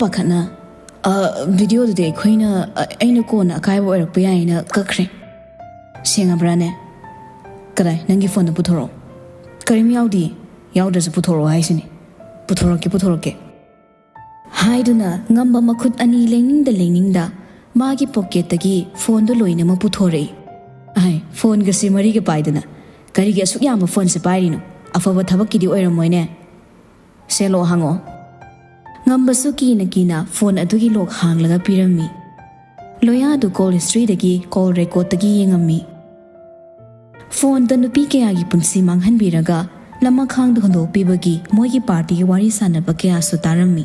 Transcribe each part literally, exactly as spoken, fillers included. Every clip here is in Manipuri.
ꯄꯥꯈꯠꯅ, "ꯑ, ꯚꯤꯗꯤꯑꯣꯗꯨꯗꯤ ꯑꯩꯈꯣꯏꯅ, ꯑ, ꯑꯩꯅ ꯀꯣꯟꯅ ꯑꯀꯥꯏꯕ ꯑꯣꯏꯔꯛꯄ ꯌꯥꯏꯅ ꯀꯛꯈ꯭ꯔꯦ꯫ ꯁꯦꯡꯉꯕ꯭ꯔꯥꯅꯦ? ꯀꯗꯥꯏ, ꯅꯪꯒꯤ ꯐꯣꯟꯗꯣ ꯄꯨꯊꯣꯔꯛꯑꯣ꯫ ꯀꯔꯤꯝ ꯌꯥꯎꯗꯤꯌꯦ꯫ ꯌꯥꯎꯗ꯭ꯔꯁꯨ ꯄꯨꯊꯣꯔꯛꯑꯣ ꯍꯥꯏꯁꯤꯅꯤ꯫ ꯄꯨꯊꯣꯔꯛꯀꯦ, ꯄꯨꯊꯣꯔꯛꯀꯦ," ꯍꯥꯏꯗꯨꯅ ꯉꯝꯕ ꯃꯈꯨꯠ ꯑꯅꯤ ꯂꯦꯡꯅꯤꯡꯗ ꯂꯦꯡꯅꯤꯡꯗ ꯃꯥꯒꯤ ꯄꯣꯀꯦꯠꯇꯒꯤ ꯐꯣꯟꯗꯨ ꯂꯣꯏꯅꯃꯛ ꯄꯨꯊꯣꯔꯛꯏ꯫ ꯑꯍꯩ, ꯐꯣꯟꯒꯁꯤ ꯃꯔꯤꯒ ꯄꯥꯏꯗꯅ ꯀꯔꯤꯒꯤ ꯑꯁꯨꯛ ꯌꯥꯝꯕ ꯐꯣꯟꯁꯦ ꯄꯥꯏꯔꯤꯅꯣ? ꯑꯐꯕ ꯊꯕꯛꯀꯤꯗꯤ ꯑꯣꯏꯔꯝꯃꯣꯏꯅꯦ꯫ "ꯁꯦ, ꯂꯣꯛ ꯍꯥꯡꯉꯛꯑꯣ꯫" ꯉꯝꯕꯁꯨ ꯀꯤꯅ ꯀꯤꯅ ꯐꯣꯟ ꯑꯗꯨꯒꯤ ꯂꯣꯛ ꯍꯥꯡꯂꯒ ꯄꯤꯔꯝꯃꯤ꯫ ꯂꯣꯌꯥꯗꯨ ꯀꯣꯜ ꯍꯤꯁꯇ꯭ꯔꯤꯗꯒꯤ ꯀꯣꯜ ꯔꯦꯀꯣꯔꯠꯇꯒꯤ ꯌꯦꯡꯉꯝꯃꯤ꯫ ꯐꯣꯟꯗ ꯅꯨꯄꯤ ꯀꯌꯥꯒꯤ ꯄꯨꯟꯁꯤ ꯃꯥꯡꯍꯟꯕꯤꯔꯒ ꯂꯃꯈꯥꯡꯗ ꯍꯨꯟꯗꯣꯛꯄꯤꯕꯒꯤ ꯃꯣꯏꯒꯤ ꯄꯥꯔꯇꯤꯒꯤ ꯋꯥꯔꯤ ꯁꯥꯟꯅꯕ ꯀꯌꯥꯁꯨ ꯇꯥꯔꯝꯃꯤ꯫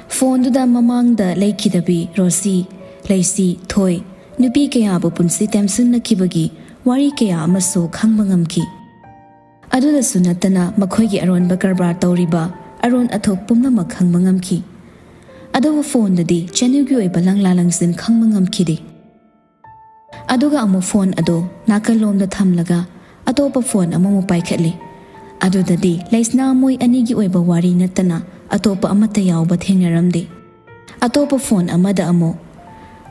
ꯐꯣꯟꯗꯨꯗ ꯃꯃꯥꯡꯗ ꯂꯩꯈꯤꯗꯕꯤ ꯔꯣꯁꯤ, ꯂꯩꯁꯤ, ꯊꯣꯏ, ꯅꯨꯄꯤ ꯀꯌꯥꯕꯨ ꯄꯨꯟꯁꯤ ꯇꯦꯝꯁꯤꯟꯅꯈꯤꯕꯒꯤ ꯋꯥꯔꯤ ꯀꯌꯥ ꯑꯃꯁꯨ ꯈꯪꯕ ꯉꯝꯈꯤ꯫ ꯑꯗꯨꯗꯁꯨ ꯅꯠꯇꯅ ꯃꯈꯣꯏꯒꯤ ꯑꯔꯣꯟꯕ ꯀꯔꯕꯥꯔ ꯇꯧꯔꯤꯕ ꯑꯔꯣꯟ ꯑꯊꯣꯛ ꯄꯨꯝꯅꯃꯛ ꯈꯪꯕ ꯉꯝꯈꯤ꯫ ꯑꯗꯨꯕꯨ ꯐꯣꯟꯗꯗꯤ ꯆꯅꯨꯒꯤ ꯑꯣꯏꯕ ꯂꯪꯂꯥ ꯂꯪꯁꯤꯟ ꯈꯪꯕ ꯉꯝꯈꯤꯗꯦ꯫ ꯑꯗꯨꯒ ꯑꯃꯨꯛ ꯐꯣꯟ ꯑꯗꯨ ꯅꯥꯀꯜꯂꯣꯝꯗ ꯊꯝꯂꯒ ꯑꯇꯣꯞꯄ ꯐꯣꯟ ꯑꯃꯃꯨꯛ ꯄꯥꯏꯈꯠꯂꯤ꯫ ꯑꯗꯨꯗꯗꯤ ꯂꯩꯁꯅꯥ ꯃꯣꯏ ꯑꯅꯤꯒꯤ ꯑꯣꯏꯕ ꯋꯥꯔꯤ ꯅꯠꯇꯅ ꯑꯇꯣꯞꯄ ꯑꯃꯠꯇ ꯌꯥꯎꯕ ꯊꯦꯡꯅꯔꯝꯗꯦ꯫ ꯑꯇꯣꯞꯄ ꯐꯣꯟ ꯑꯃꯗ ꯑꯃꯨꯛ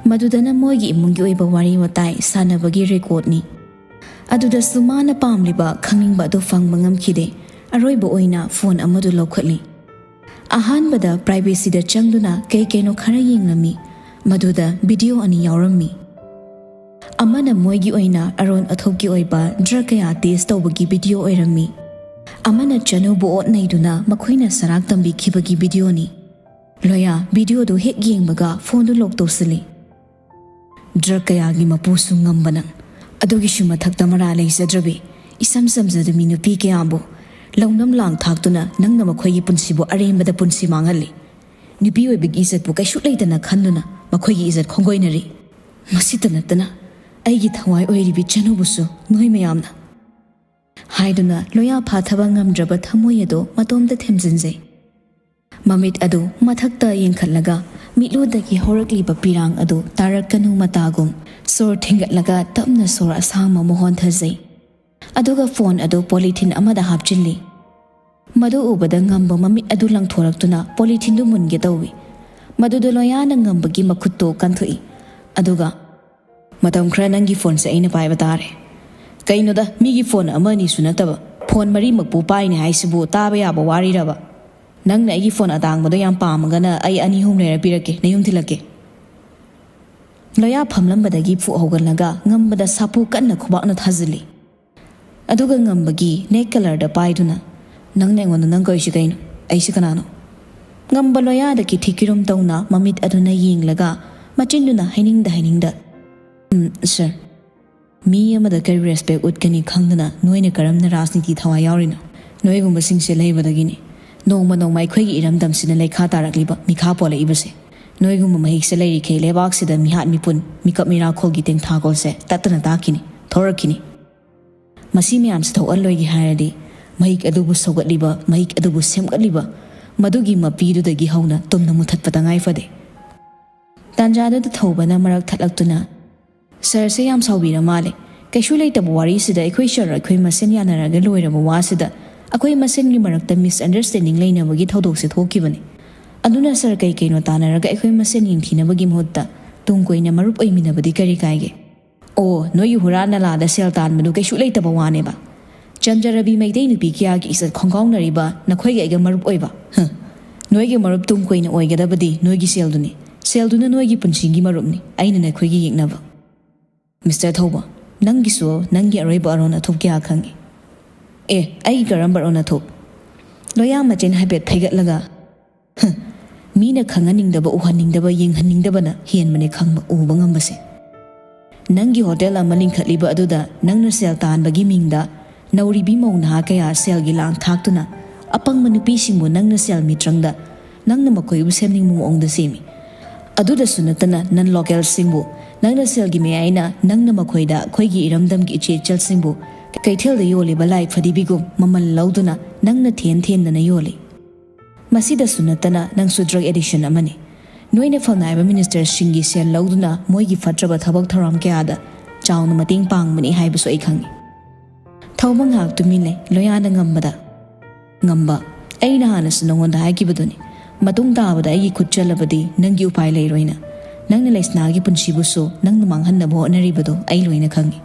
ꯃꯗꯨꯗꯅ ꯃꯣꯏꯒꯤ ꯏꯃꯨꯡꯒꯤ ꯑꯣꯏꯕ ꯋꯥꯔꯤ ꯋꯥꯇꯥꯏ ꯁꯥꯟꯅꯕꯒꯤ ꯔꯦꯀꯣꯔꯠꯅꯤ꯫ ꯑꯗꯨꯗꯁꯨ ꯃꯥꯅ ꯄꯥꯝꯂꯤꯕ ꯈꯪꯅꯤꯡꯕ ꯑꯗꯨ ꯐꯪꯕ ꯉꯝꯈꯤꯗꯦ꯫ ꯑꯔꯣꯏꯕ ꯑꯣꯏꯅ ꯐꯣꯟ ꯑꯃꯗꯨ ꯂꯧꯈꯠꯂꯤ꯫ ꯑꯍꯥꯟꯕꯗ ꯄ꯭ꯔꯥꯏꯚꯦꯁꯤꯗ ꯆꯪꯗꯨꯅ ꯀꯩ ꯀꯩꯅꯣ ꯈꯔ ꯌꯦꯡꯂꯝꯃꯤ꯫ ꯃꯗꯨꯗ ꯚꯤꯗꯤꯑꯣ ꯑꯅꯤ ꯌꯥꯎꯔꯝꯃꯤ꯫ ꯑꯃꯅ ꯃꯣꯏꯒꯤ ꯑꯣꯏꯅ ꯑꯔꯣꯟ ꯑꯊꯣꯛꯀꯤ ꯑꯣꯏꯕ ꯗ꯭ꯔꯒ ꯀꯌꯥ ꯇꯦꯁ ꯇꯧꯕꯒꯤ ꯚꯤꯗꯤꯑꯣ ꯑꯣꯏꯔꯝꯃꯤ꯫ ꯑꯃꯅ ꯆꯅꯨꯕꯨ ꯑꯣꯠ ꯅꯩꯗꯨꯅ ꯃꯈꯣꯏꯅ ꯁꯔꯥꯛ ꯇꯝꯕꯤꯈꯤꯕꯒꯤ ꯚꯤꯗꯤꯑꯣꯅꯤ꯫ ꯂꯣꯌꯥ ꯚꯤꯗꯤꯑꯣꯗꯨ ꯍꯦꯛ ꯌꯦꯡꯕꯒ ꯐꯣꯟꯗꯨ ꯂꯣꯛ ꯇꯧꯁꯤꯜꯂꯤ꯫ "ꯗ꯭ꯔꯒ ꯀꯌꯥꯒꯤ ꯃꯄꯨꯁꯨ ꯉꯝꯕ ꯅꯪ, ꯑꯗꯨꯒꯤꯁꯨ ꯃꯊꯛꯇ ꯃꯔꯥ ꯂꯩꯖꯗ꯭ꯔꯕꯤ, ꯏꯁꯝ ꯁꯝꯖꯗꯕꯤ ꯅꯨꯄꯤ ꯀꯌꯥꯕꯨ ꯂꯧꯅꯝ ꯂꯥꯡ ꯊꯥꯛꯇꯨꯅ ꯅꯪꯅ ꯃꯈꯣꯏꯒꯤ ꯄꯨꯟꯁꯤꯕꯨ ꯑꯔꯦꯝꯕꯗ ꯄꯨꯟꯁꯤ ꯃꯥꯡꯍꯜꯂꯤ꯫ ꯅꯨꯄꯤ ꯑꯣꯏꯕꯒꯤ ꯏꯖꯠꯄꯨ ꯀꯩꯁꯨ ꯂꯩꯇꯅ ꯈꯟꯗꯨꯅ ꯃꯈꯣꯏꯒꯤ ꯏꯖꯠ ꯈꯣꯡꯒꯣꯏꯅꯔꯤ꯫ ꯃꯁꯤꯇ ꯅꯠꯇꯅ ꯑꯩꯒꯤ ꯊꯋꯥꯏ ꯑꯣꯏꯔꯤꯕꯤ ꯆꯅꯨꯕꯨꯁꯨ ꯅꯣꯏ ꯃꯌꯥꯝꯅ," ꯍꯥꯏꯗꯨꯅ ꯂꯣꯌꯥ ꯐꯥꯊꯕ ꯉꯝꯗ꯭ꯔꯕ ꯊꯃꯣꯏ ꯑꯗꯨ ꯃꯇꯣꯝꯇ ꯊꯦꯝꯖꯤꯟꯖꯩ꯫ ꯃꯃꯤꯠ ꯑꯗꯨ ꯃꯊꯛꯇ ꯌꯦꯡꯈꯠꯂꯒ ꯃꯤꯠꯂꯨꯗꯒꯤ ꯍꯧꯔꯛꯂꯤꯕ ꯄꯤꯔꯥꯡ ꯑꯗꯨ ꯇꯥꯔꯛꯀꯅꯨ ꯃꯇꯥꯒꯨꯝ ꯁꯣꯔ ꯊꯤꯡꯒꯠꯂꯒ ꯇꯞꯅ ꯁꯣꯔ ꯑꯁꯥꯡꯕ ꯑꯃ ꯍꯣꯟꯊꯖꯩ꯫ ꯑꯗꯨꯒ ꯐꯣꯟ ꯑꯗꯨ ꯄꯣꯂꯤꯊꯤꯟ ꯑꯃꯗ ꯍꯥꯞꯆꯤꯜꯂꯤ꯫ ꯃꯗꯨ ꯎꯕꯗ ꯉꯝꯕ ꯃꯃꯤꯠ ꯑꯗꯨ ꯂꯪꯊꯣꯔꯛꯇꯨꯅ ꯄꯣꯂꯤꯊꯤꯟꯗꯨ ꯃꯨꯟꯒꯦ ꯇꯧꯏ꯫ ꯃꯗꯨꯗ ꯂꯣꯌꯥꯅ ꯉꯝꯕꯒꯤ ꯃꯈꯨꯠꯇꯨ ꯀꯟꯊꯣꯛꯏ꯫ ꯑꯗꯨꯒ, "ꯃꯇꯝ ꯈꯔ ꯅꯪꯒꯤ ꯐꯣꯟꯁꯦ ꯑꯩꯅ ꯄꯥꯏꯕ ꯇꯥꯔꯦ꯫" "ꯀꯩꯅꯣꯗ, ꯃꯤꯒꯤ ꯐꯣꯟ ꯑꯃ ꯑꯅꯤꯁꯨ ꯅꯠꯇꯕ, ꯐꯣꯟ ꯃꯔꯤꯃꯛꯄꯨ ꯄꯥꯏꯅꯤ ꯍꯥꯏꯁꯤꯕꯨ ꯇꯥꯕ ꯌꯥꯕ ꯋꯥꯔꯤꯔꯕ? ꯅꯪꯅ ꯑꯩꯒꯤ ꯐꯣꯟ ꯑꯇꯥꯡꯕꯗꯣ ꯌꯥꯝ ꯄꯥꯝꯃꯒꯅ ꯑꯩ ꯑꯅꯤ ꯑꯍꯨꯝ ꯂꯩꯔ ꯄꯤꯔꯛꯀꯦ, ꯅꯌꯨꯝ ꯊꯤꯜꯂꯛꯀꯦ꯫" ꯂꯣꯌꯥ ꯐꯝꯂꯝꯕꯗꯒꯤ ꯐꯨꯛ ꯍꯧꯒꯠꯂꯒ ꯉꯝꯕꯗ ꯁꯥꯐꯨ ꯀꯟꯅ ꯈꯨꯕꯥꯛꯅ ꯊꯥꯖꯤꯜꯂꯤ꯫ ꯑꯗꯨꯒ ꯉꯝꯕꯒꯤ ꯅꯦꯛ ꯀꯂꯔꯗ ꯄꯥꯏꯗꯨꯅ, "ꯅꯪꯅ ꯑꯩꯉꯣꯟꯗ ꯅꯪ ꯀꯧꯔꯤꯁꯤ ꯀꯩꯅꯣ? ꯑꯩꯁꯤ ꯀꯅꯥꯅꯣ?" ꯉꯝꯕ ꯂꯣꯌꯥꯗ ꯀꯤꯊꯤ ꯀꯤꯔꯨꯝ ꯇꯧꯅ ꯃꯃꯤꯠ ꯑꯗꯨꯅ ꯌꯦꯡꯂꯒ ꯃꯆꯤꯟꯗꯨꯅ ꯍꯥꯏꯅꯤꯡꯗ ꯍꯥꯏꯅꯤꯡꯗ, "ꯎꯝ, ꯁꯥꯔ, ꯃꯤ ꯑꯃꯗ ꯀꯔꯤ ꯔꯦꯁꯄꯦꯛ ꯎꯠꯀꯅꯤ ꯈꯪꯗꯅ ꯅꯣꯏꯅ ꯀꯔꯝꯅ ꯔꯥꯖꯅꯤꯇꯤ ꯊꯋꯥꯏ ꯌꯥꯎꯔꯤꯅꯣ? ꯅꯣꯏꯒꯨꯝꯕꯁꯤꯡꯁꯦ ꯂꯩꯕꯗꯒꯤꯅꯤ ꯅꯣꯡꯃ ꯅꯣꯡꯃ ꯑꯩꯈꯣꯏꯒꯤ ꯏꯔꯝꯗꯝꯁꯤꯅ ꯂꯩꯈꯥ ꯇꯥꯔꯛꯂꯤꯕ, ꯃꯤꯈꯥ ꯄꯣꯜꯂꯛꯏꯕꯁꯦ꯫ ꯅꯣꯏꯒꯨꯝꯕ ꯃꯍꯤꯛꯁꯦ ꯂꯩꯔꯤꯈꯩ ꯂꯩꯕꯥꯛꯁꯤꯗ ꯃꯤꯍꯥꯠ ꯃꯤꯄꯨꯟ, ꯃꯤꯀꯞ ꯃꯤꯔꯥꯈꯣꯜꯒꯤ ꯇꯦꯡꯊꯥꯈꯣꯜꯁꯦ ꯇꯠꯇꯅ ꯇꯥꯛꯈꯤꯅꯤ, ꯊꯣꯔꯛꯈꯤꯅꯤ꯫ ꯃꯁꯤ ꯃꯌꯥꯝꯁꯤ ꯊꯣꯛꯍꯜꯂꯣꯏꯒꯦ ꯍꯥꯏꯔꯗꯤ ꯃꯍꯤꯛ ꯑꯗꯨꯕꯨ ꯁꯧꯒꯠꯂꯤꯕ, ꯃꯍꯤꯛ ꯑꯗꯨꯕꯨ ꯁꯦꯝꯒꯠꯂꯤꯕ, ꯃꯗꯨꯒꯤ ꯃꯄꯤꯗꯨꯗꯒꯤ ꯍꯧꯅ ꯇꯨꯝꯅ ꯃꯨꯊꯠꯄ ꯇꯉꯥꯏ ꯐꯗꯦ꯫" ꯇꯥꯟꯖꯥꯗꯨꯗ ꯊꯧꯕꯅ ꯃꯔꯛ ꯊꯠꯂꯛꯇꯨꯅ, "ꯁꯥꯔꯁꯦ ꯌꯥꯝ ꯁꯥꯎꯕꯤꯔ ꯃꯥꯜꯂꯦ꯫ ꯀꯩꯁꯨ ꯂꯩꯇꯕ ꯋꯥꯔꯤꯁꯤꯗ ꯑꯩꯈꯣꯏ ꯁꯥꯔ ꯑꯩꯈꯣꯏ ꯃꯁꯦꯟ ꯌꯥꯅꯔꯒ ꯂꯣꯏꯔꯕ ꯋꯥꯁꯤꯗ ꯑꯩꯈꯣꯏ ꯃꯁꯦꯟꯒꯤ ꯃꯔꯛꯇ ꯃꯤꯁꯑꯟꯗꯔꯁꯇꯦꯟꯗꯤꯡ ꯂꯩꯅꯕꯒꯤ ꯊꯧꯗꯣꯛꯁꯦ ꯊꯣꯛꯈꯤꯕꯅꯤ꯫ ꯑꯗꯨꯅ ꯁꯥꯔ ꯀꯩ ꯀꯩꯅꯣ ꯇꯥꯟꯅꯔꯒ ꯑꯩꯈꯣꯏ ꯃꯁꯦꯟ ꯌꯦꯡꯊꯤꯅꯕꯒꯤ ꯃꯍꯨꯠꯇ ꯇꯨꯡ ꯀꯣꯏꯅ ꯃꯔꯨꯞ ꯑꯣꯏꯃꯤꯟꯅꯕꯗꯤ ꯀꯔꯤ ꯀꯥꯏꯒꯦ? ꯑꯣ, ꯅꯣꯏꯒꯤ ꯍꯨꯔꯥꯟ ꯅꯂꯥꯗ ꯁꯦꯜ ꯇꯥꯟꯕꯗꯨ ꯀꯩꯁꯨ ꯂꯩꯇꯕ ꯋꯥꯅꯦꯕ꯫ ꯆꯟꯗ꯭ꯔ ꯔꯕꯤ ꯃꯩꯇꯩ ꯅꯨꯄꯤ ꯀꯌꯥꯒꯤ ꯏꯖꯠ ꯈꯣꯡꯒꯥꯎꯅꯔꯤꯕ ꯅꯈꯣꯏꯒ ꯑꯩꯒ ꯃꯔꯨꯞ ꯑꯣꯏꯕ? ꯍ, ꯅꯣꯏꯒꯤ ꯃꯔꯨꯞ ꯇꯨꯡ ꯀꯣꯏꯅ ꯑꯣꯏꯒꯗꯕꯗꯤ ꯅꯣꯏꯒꯤ ꯁꯦꯜꯗꯨꯅꯤ꯫ ꯁꯦꯜꯗꯨꯅ ꯅꯣꯏꯒꯤ ꯄꯨꯟꯁꯤꯒꯤ ꯃꯔꯨꯞꯅꯤ, ꯑꯩꯅ ꯅꯈꯣꯏꯒꯤ ꯌꯦꯛꯅꯕ꯫" "ꯃꯤꯁꯇꯔ ꯊꯧꯕ, ꯅꯪꯒꯤꯁꯨ ꯅꯪꯒꯤ ꯑꯔꯣꯏꯕ ꯑꯔꯣꯟ ꯑꯊꯨꯞ ꯀꯌꯥ ꯈꯪꯏ꯫" "ꯑꯦ, ꯑꯩꯒꯤ ꯀꯔꯝꯕ ꯑꯔꯣꯟ ꯑꯊꯨꯞ?" ꯂꯣꯌꯥ ꯃꯆꯤꯟ ꯍꯥꯏꯐꯦꯠ ꯐꯩꯒꯠꯂꯒ, "ꯍ, ꯃꯤꯅ ꯈꯪꯍꯟꯅꯤꯡꯗꯕ, ꯎꯍꯟꯅꯤꯡꯗꯕ, ꯌꯦꯡꯍꯟꯅꯤꯡꯗꯕꯅ ꯍꯦꯟꯕꯅꯦ ꯈꯪꯕ, ꯎꯕ ꯉꯝꯕꯁꯦ꯫ ꯅꯪꯒꯤ ꯍꯣꯇꯦꯜ ꯑꯃ ꯂꯤꯡꯈꯠꯂꯤꯕ ꯑꯗꯨꯗ ꯅꯪꯅ ꯁꯦꯜ ꯇꯥꯟꯕꯒꯤ ꯃꯤꯡꯗ ꯅꯧꯔꯤꯕꯤ ꯃꯧ ꯅꯍꯥ ꯀꯌꯥ ꯁꯦꯜꯒꯤ ꯂꯥꯡ ꯊꯥꯛꯇꯨꯅ ꯑꯄꯪꯕ ꯅꯨꯄꯤꯁꯤꯡꯕꯨ ꯅꯪꯅ ꯁꯦꯜ ꯃꯤꯇ꯭ꯔꯪꯗ ꯅꯪꯅ ꯃꯈꯣꯏꯕꯨ ꯁꯦꯝꯅꯤꯡꯕ ꯃꯑꯣꯡꯗ ꯁꯦꯝꯃꯤ꯫ ꯑꯗꯨꯗꯁꯨ ꯅꯠꯇꯅ ꯅꯟ ꯂꯣꯀꯦꯜꯁꯤꯡꯕꯨ ꯅꯪꯅ ꯁꯦꯜꯒꯤ ꯃꯌꯥꯏꯅ ꯅꯪꯅ ꯃꯈꯣꯏꯗ ꯑꯩꯈꯣꯏꯒꯤ ꯏꯔꯝꯗꯝꯒꯤ ꯏꯆꯦ ꯏꯆꯜꯁꯤꯡꯕꯨ ꯀꯩꯊꯦꯜꯗ ꯌꯣꯜꯂꯤꯕ ꯂꯥꯏ ꯐꯗꯤꯕꯤꯒꯨꯝ ꯃꯃꯜ ꯂꯧꯗꯨꯅ ꯅꯪꯅ ꯊꯦꯟ ꯊꯦꯟꯗꯅ ꯌꯣꯜꯂꯤ꯫ ꯃꯁꯤꯗꯁꯨ ꯅꯠꯇꯅ ꯅꯪꯁꯨ ꯗ꯭ꯔꯒ ꯑꯦꯗꯤꯛꯁꯟ ꯑꯃꯅꯤ꯫ ꯅꯣꯏꯅ ꯐꯝꯅꯥꯏꯕ ꯃꯤꯅꯤꯁꯇꯔꯁꯤꯡꯒꯤ ꯁꯦꯜ ꯂꯧꯗꯨꯅ ꯃꯣꯏꯒꯤ ꯐꯠꯇ꯭ꯔꯕ ꯊꯕꯛ ꯊꯧꯔꯝ ꯀꯌꯥꯗ ꯆꯥꯎꯅ ꯃꯇꯦꯡ ꯄꯥꯡꯕꯅꯤ ꯍꯥꯏꯕꯁꯨ ꯑꯩ ꯈꯪꯏ꯫" ꯊꯧꯕ ꯉꯥꯏꯍꯥꯛ ꯇꯨꯃꯤꯟ ꯂꯩ꯫ ꯂꯣꯌꯥꯅ ꯉꯝꯕꯗ, ꯉꯝꯕ꯫ ꯑꯩꯅ ꯍꯥꯟꯅꯁꯨ ꯅꯉꯣꯟꯗ ꯍꯥꯏꯈꯤꯕꯗꯨꯅꯤ, ꯃꯇꯨꯡ ꯇꯥꯕꯗ ꯑꯩꯒꯤ ꯈꯨꯠ ꯆꯠꯂꯕꯗꯤ ꯅꯪꯒꯤ ꯎꯄꯥꯏ ꯂꯩꯔꯣꯏꯅ꯫ ꯅꯪꯅ ꯂꯩꯁꯅꯥꯒꯤ ꯄꯨꯟꯁꯤꯕꯨꯁꯨ ꯅꯪꯅ ꯃꯥꯡꯍꯟꯅꯕ ꯍꯣꯠꯅꯔꯤꯕꯗꯨ ꯑꯩ ꯂꯣꯏꯅ ꯈꯪꯏ꯫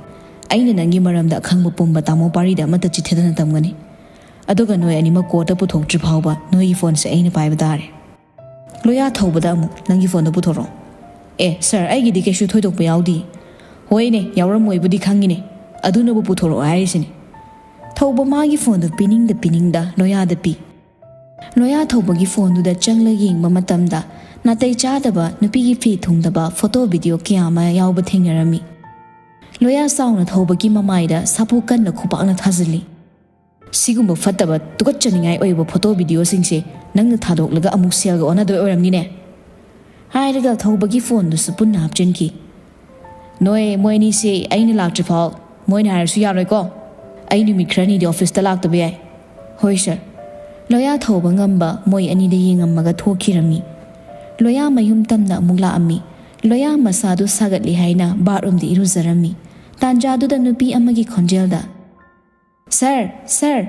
ꯑꯩꯅ ꯅꯪꯒꯤ ꯃꯔꯝꯗ ꯑꯈꯪꯕ ꯄꯨꯝꯕ ꯇꯥꯃꯣ ꯄꯥꯔꯤꯗ ꯑꯃꯠꯇ ꯆꯤꯊꯗꯅ ꯇꯝꯒꯅꯤ꯫ ꯑꯗꯨꯒ ꯅꯣꯏ ꯑꯅꯤꯃꯛ ꯀꯣꯔꯠꯇ ꯄꯨꯊꯣꯛꯇ꯭ꯔꯤ ꯐꯥꯎꯕ ꯅꯣꯏꯒꯤ ꯐꯣꯟꯁꯦ ꯑꯩꯅ ꯄꯥꯏꯕ ꯇꯥꯔꯦ꯫ ꯂꯣꯌꯥ ꯊꯧꯕꯗ ꯑꯃꯨꯛ ꯅꯪꯒꯤ ꯐꯣꯟꯗꯣ ꯄꯨꯊꯣꯔꯛꯑꯣ꯫ ꯑꯦ ꯁꯥꯔ, ꯑꯩꯒꯤꯗꯤ ꯀꯩꯁꯨ ꯊꯣꯏꯗꯣꯛꯄ ꯌꯥꯎꯗꯦ꯫ ꯍꯣꯏꯅꯦ, ꯌꯥꯎꯔꯝꯃꯣꯏꯕꯨꯗꯤ ꯈꯪꯉꯤꯅꯦ, ꯑꯗꯨꯅꯕꯨ ꯄꯨꯊꯣꯔꯛꯑꯣ ꯍꯥꯏꯔꯤꯁꯤꯅꯦ꯫ ꯊꯧꯕ ꯃꯥꯒꯤ ꯐꯣꯟꯗꯨ ꯄꯤꯅꯤꯡꯗ ꯄꯤꯅꯤꯡꯗ ꯂꯣꯌꯥꯗ ꯄꯤ꯫ ꯂꯣꯌꯥ ꯊꯧꯕꯒꯤ ꯐꯣꯟꯗꯨꯗ ꯆꯪꯂ ꯌꯦꯡꯕ ꯃꯇꯝꯗ ꯅꯥꯇꯩ ꯆꯥꯗꯕ ꯅꯨꯄꯤꯒꯤ ꯐꯤ ꯊꯨꯡꯗꯕ ꯐꯣꯇꯣ ꯚꯤꯗꯤꯑꯣ ꯀꯌꯥ ꯑꯃ ꯌꯥꯎꯕ ꯊꯦꯡꯅꯔꯝꯃꯤ꯫ ꯂꯣꯌꯥ ꯆꯥꯎꯅ ꯊꯧꯕꯒꯤ ꯃꯃꯥꯏꯗ ꯁꯥꯐꯨ ꯀꯟꯅ ꯈꯨꯄꯥꯛꯅ ꯊꯥꯖꯤꯜꯂꯤ꯫ "ꯁꯤꯒꯨꯝꯕ ꯐꯠꯇꯕ ꯇꯨꯀꯠꯆꯅꯤꯡꯉꯥꯏ ꯑꯣꯏꯕ ꯐꯣꯇꯣ ꯚꯤꯗꯤꯑꯣꯁꯤꯡꯁꯦ ꯅꯪꯅ ꯊꯥꯗꯣꯛꯂꯒ ꯑꯃꯨꯛ ꯁꯦꯜꯒ ꯑꯣꯟꯅꯗꯣꯏ ꯑꯣꯏꯔꯝꯅꯤꯅꯦ?" ꯍꯥꯏꯔꯒ ꯊꯧꯕꯒꯤ ꯐꯣꯟꯗꯨꯁꯨ ꯄꯨꯟꯅ ꯍꯥꯞꯆꯤꯟꯈꯤ꯫ "ꯅꯣꯏ ꯃꯣꯏ ꯑꯅꯤꯁꯦ ꯑꯩꯅ ꯂꯥꯛꯇ꯭ꯔꯤ ꯐꯥꯎ ꯃꯣꯏꯅ ꯍꯥꯏꯔꯁꯨ ꯌꯥꯔꯣꯏꯀꯣ? ꯑꯩ ꯅꯨꯃꯤꯠ ꯈꯔꯅꯤꯗꯤ ꯑꯣꯐꯤꯁꯇ ꯂꯥꯛꯇꯕ ꯌꯥꯏ꯫" "ꯍꯣꯏ ꯁꯥꯔ꯫" ꯂꯣꯌꯥ ꯊꯧꯕ ꯉꯝꯕ ꯃꯣꯏ ꯑꯅꯤꯗ ꯌꯦꯡꯉꯝꯃꯒ ꯊꯣꯛꯈꯤꯔꯝꯃꯤ꯫ ꯂꯣꯌꯥ ꯃꯌꯨꯝ ꯇꯝꯅ ꯑꯃꯨꯛ ꯂꯥꯛꯑꯝꯃꯤ꯫ ꯂꯣꯌꯥ ꯃꯁꯥꯗꯨ ꯁꯥꯒꯠꯂꯤ ꯍꯥꯏꯅ ꯕꯥꯠꯔꯨꯝꯗ ꯏꯔꯨꯖꯔꯝꯃꯤ꯫ ꯇꯥꯟꯖꯥꯗꯨꯗ ꯅꯨꯄꯤ ꯑꯃꯒꯤ ꯈꯣꯟꯖꯦꯜꯗ, "ꯁꯥꯔ, ꯁꯥꯔ!"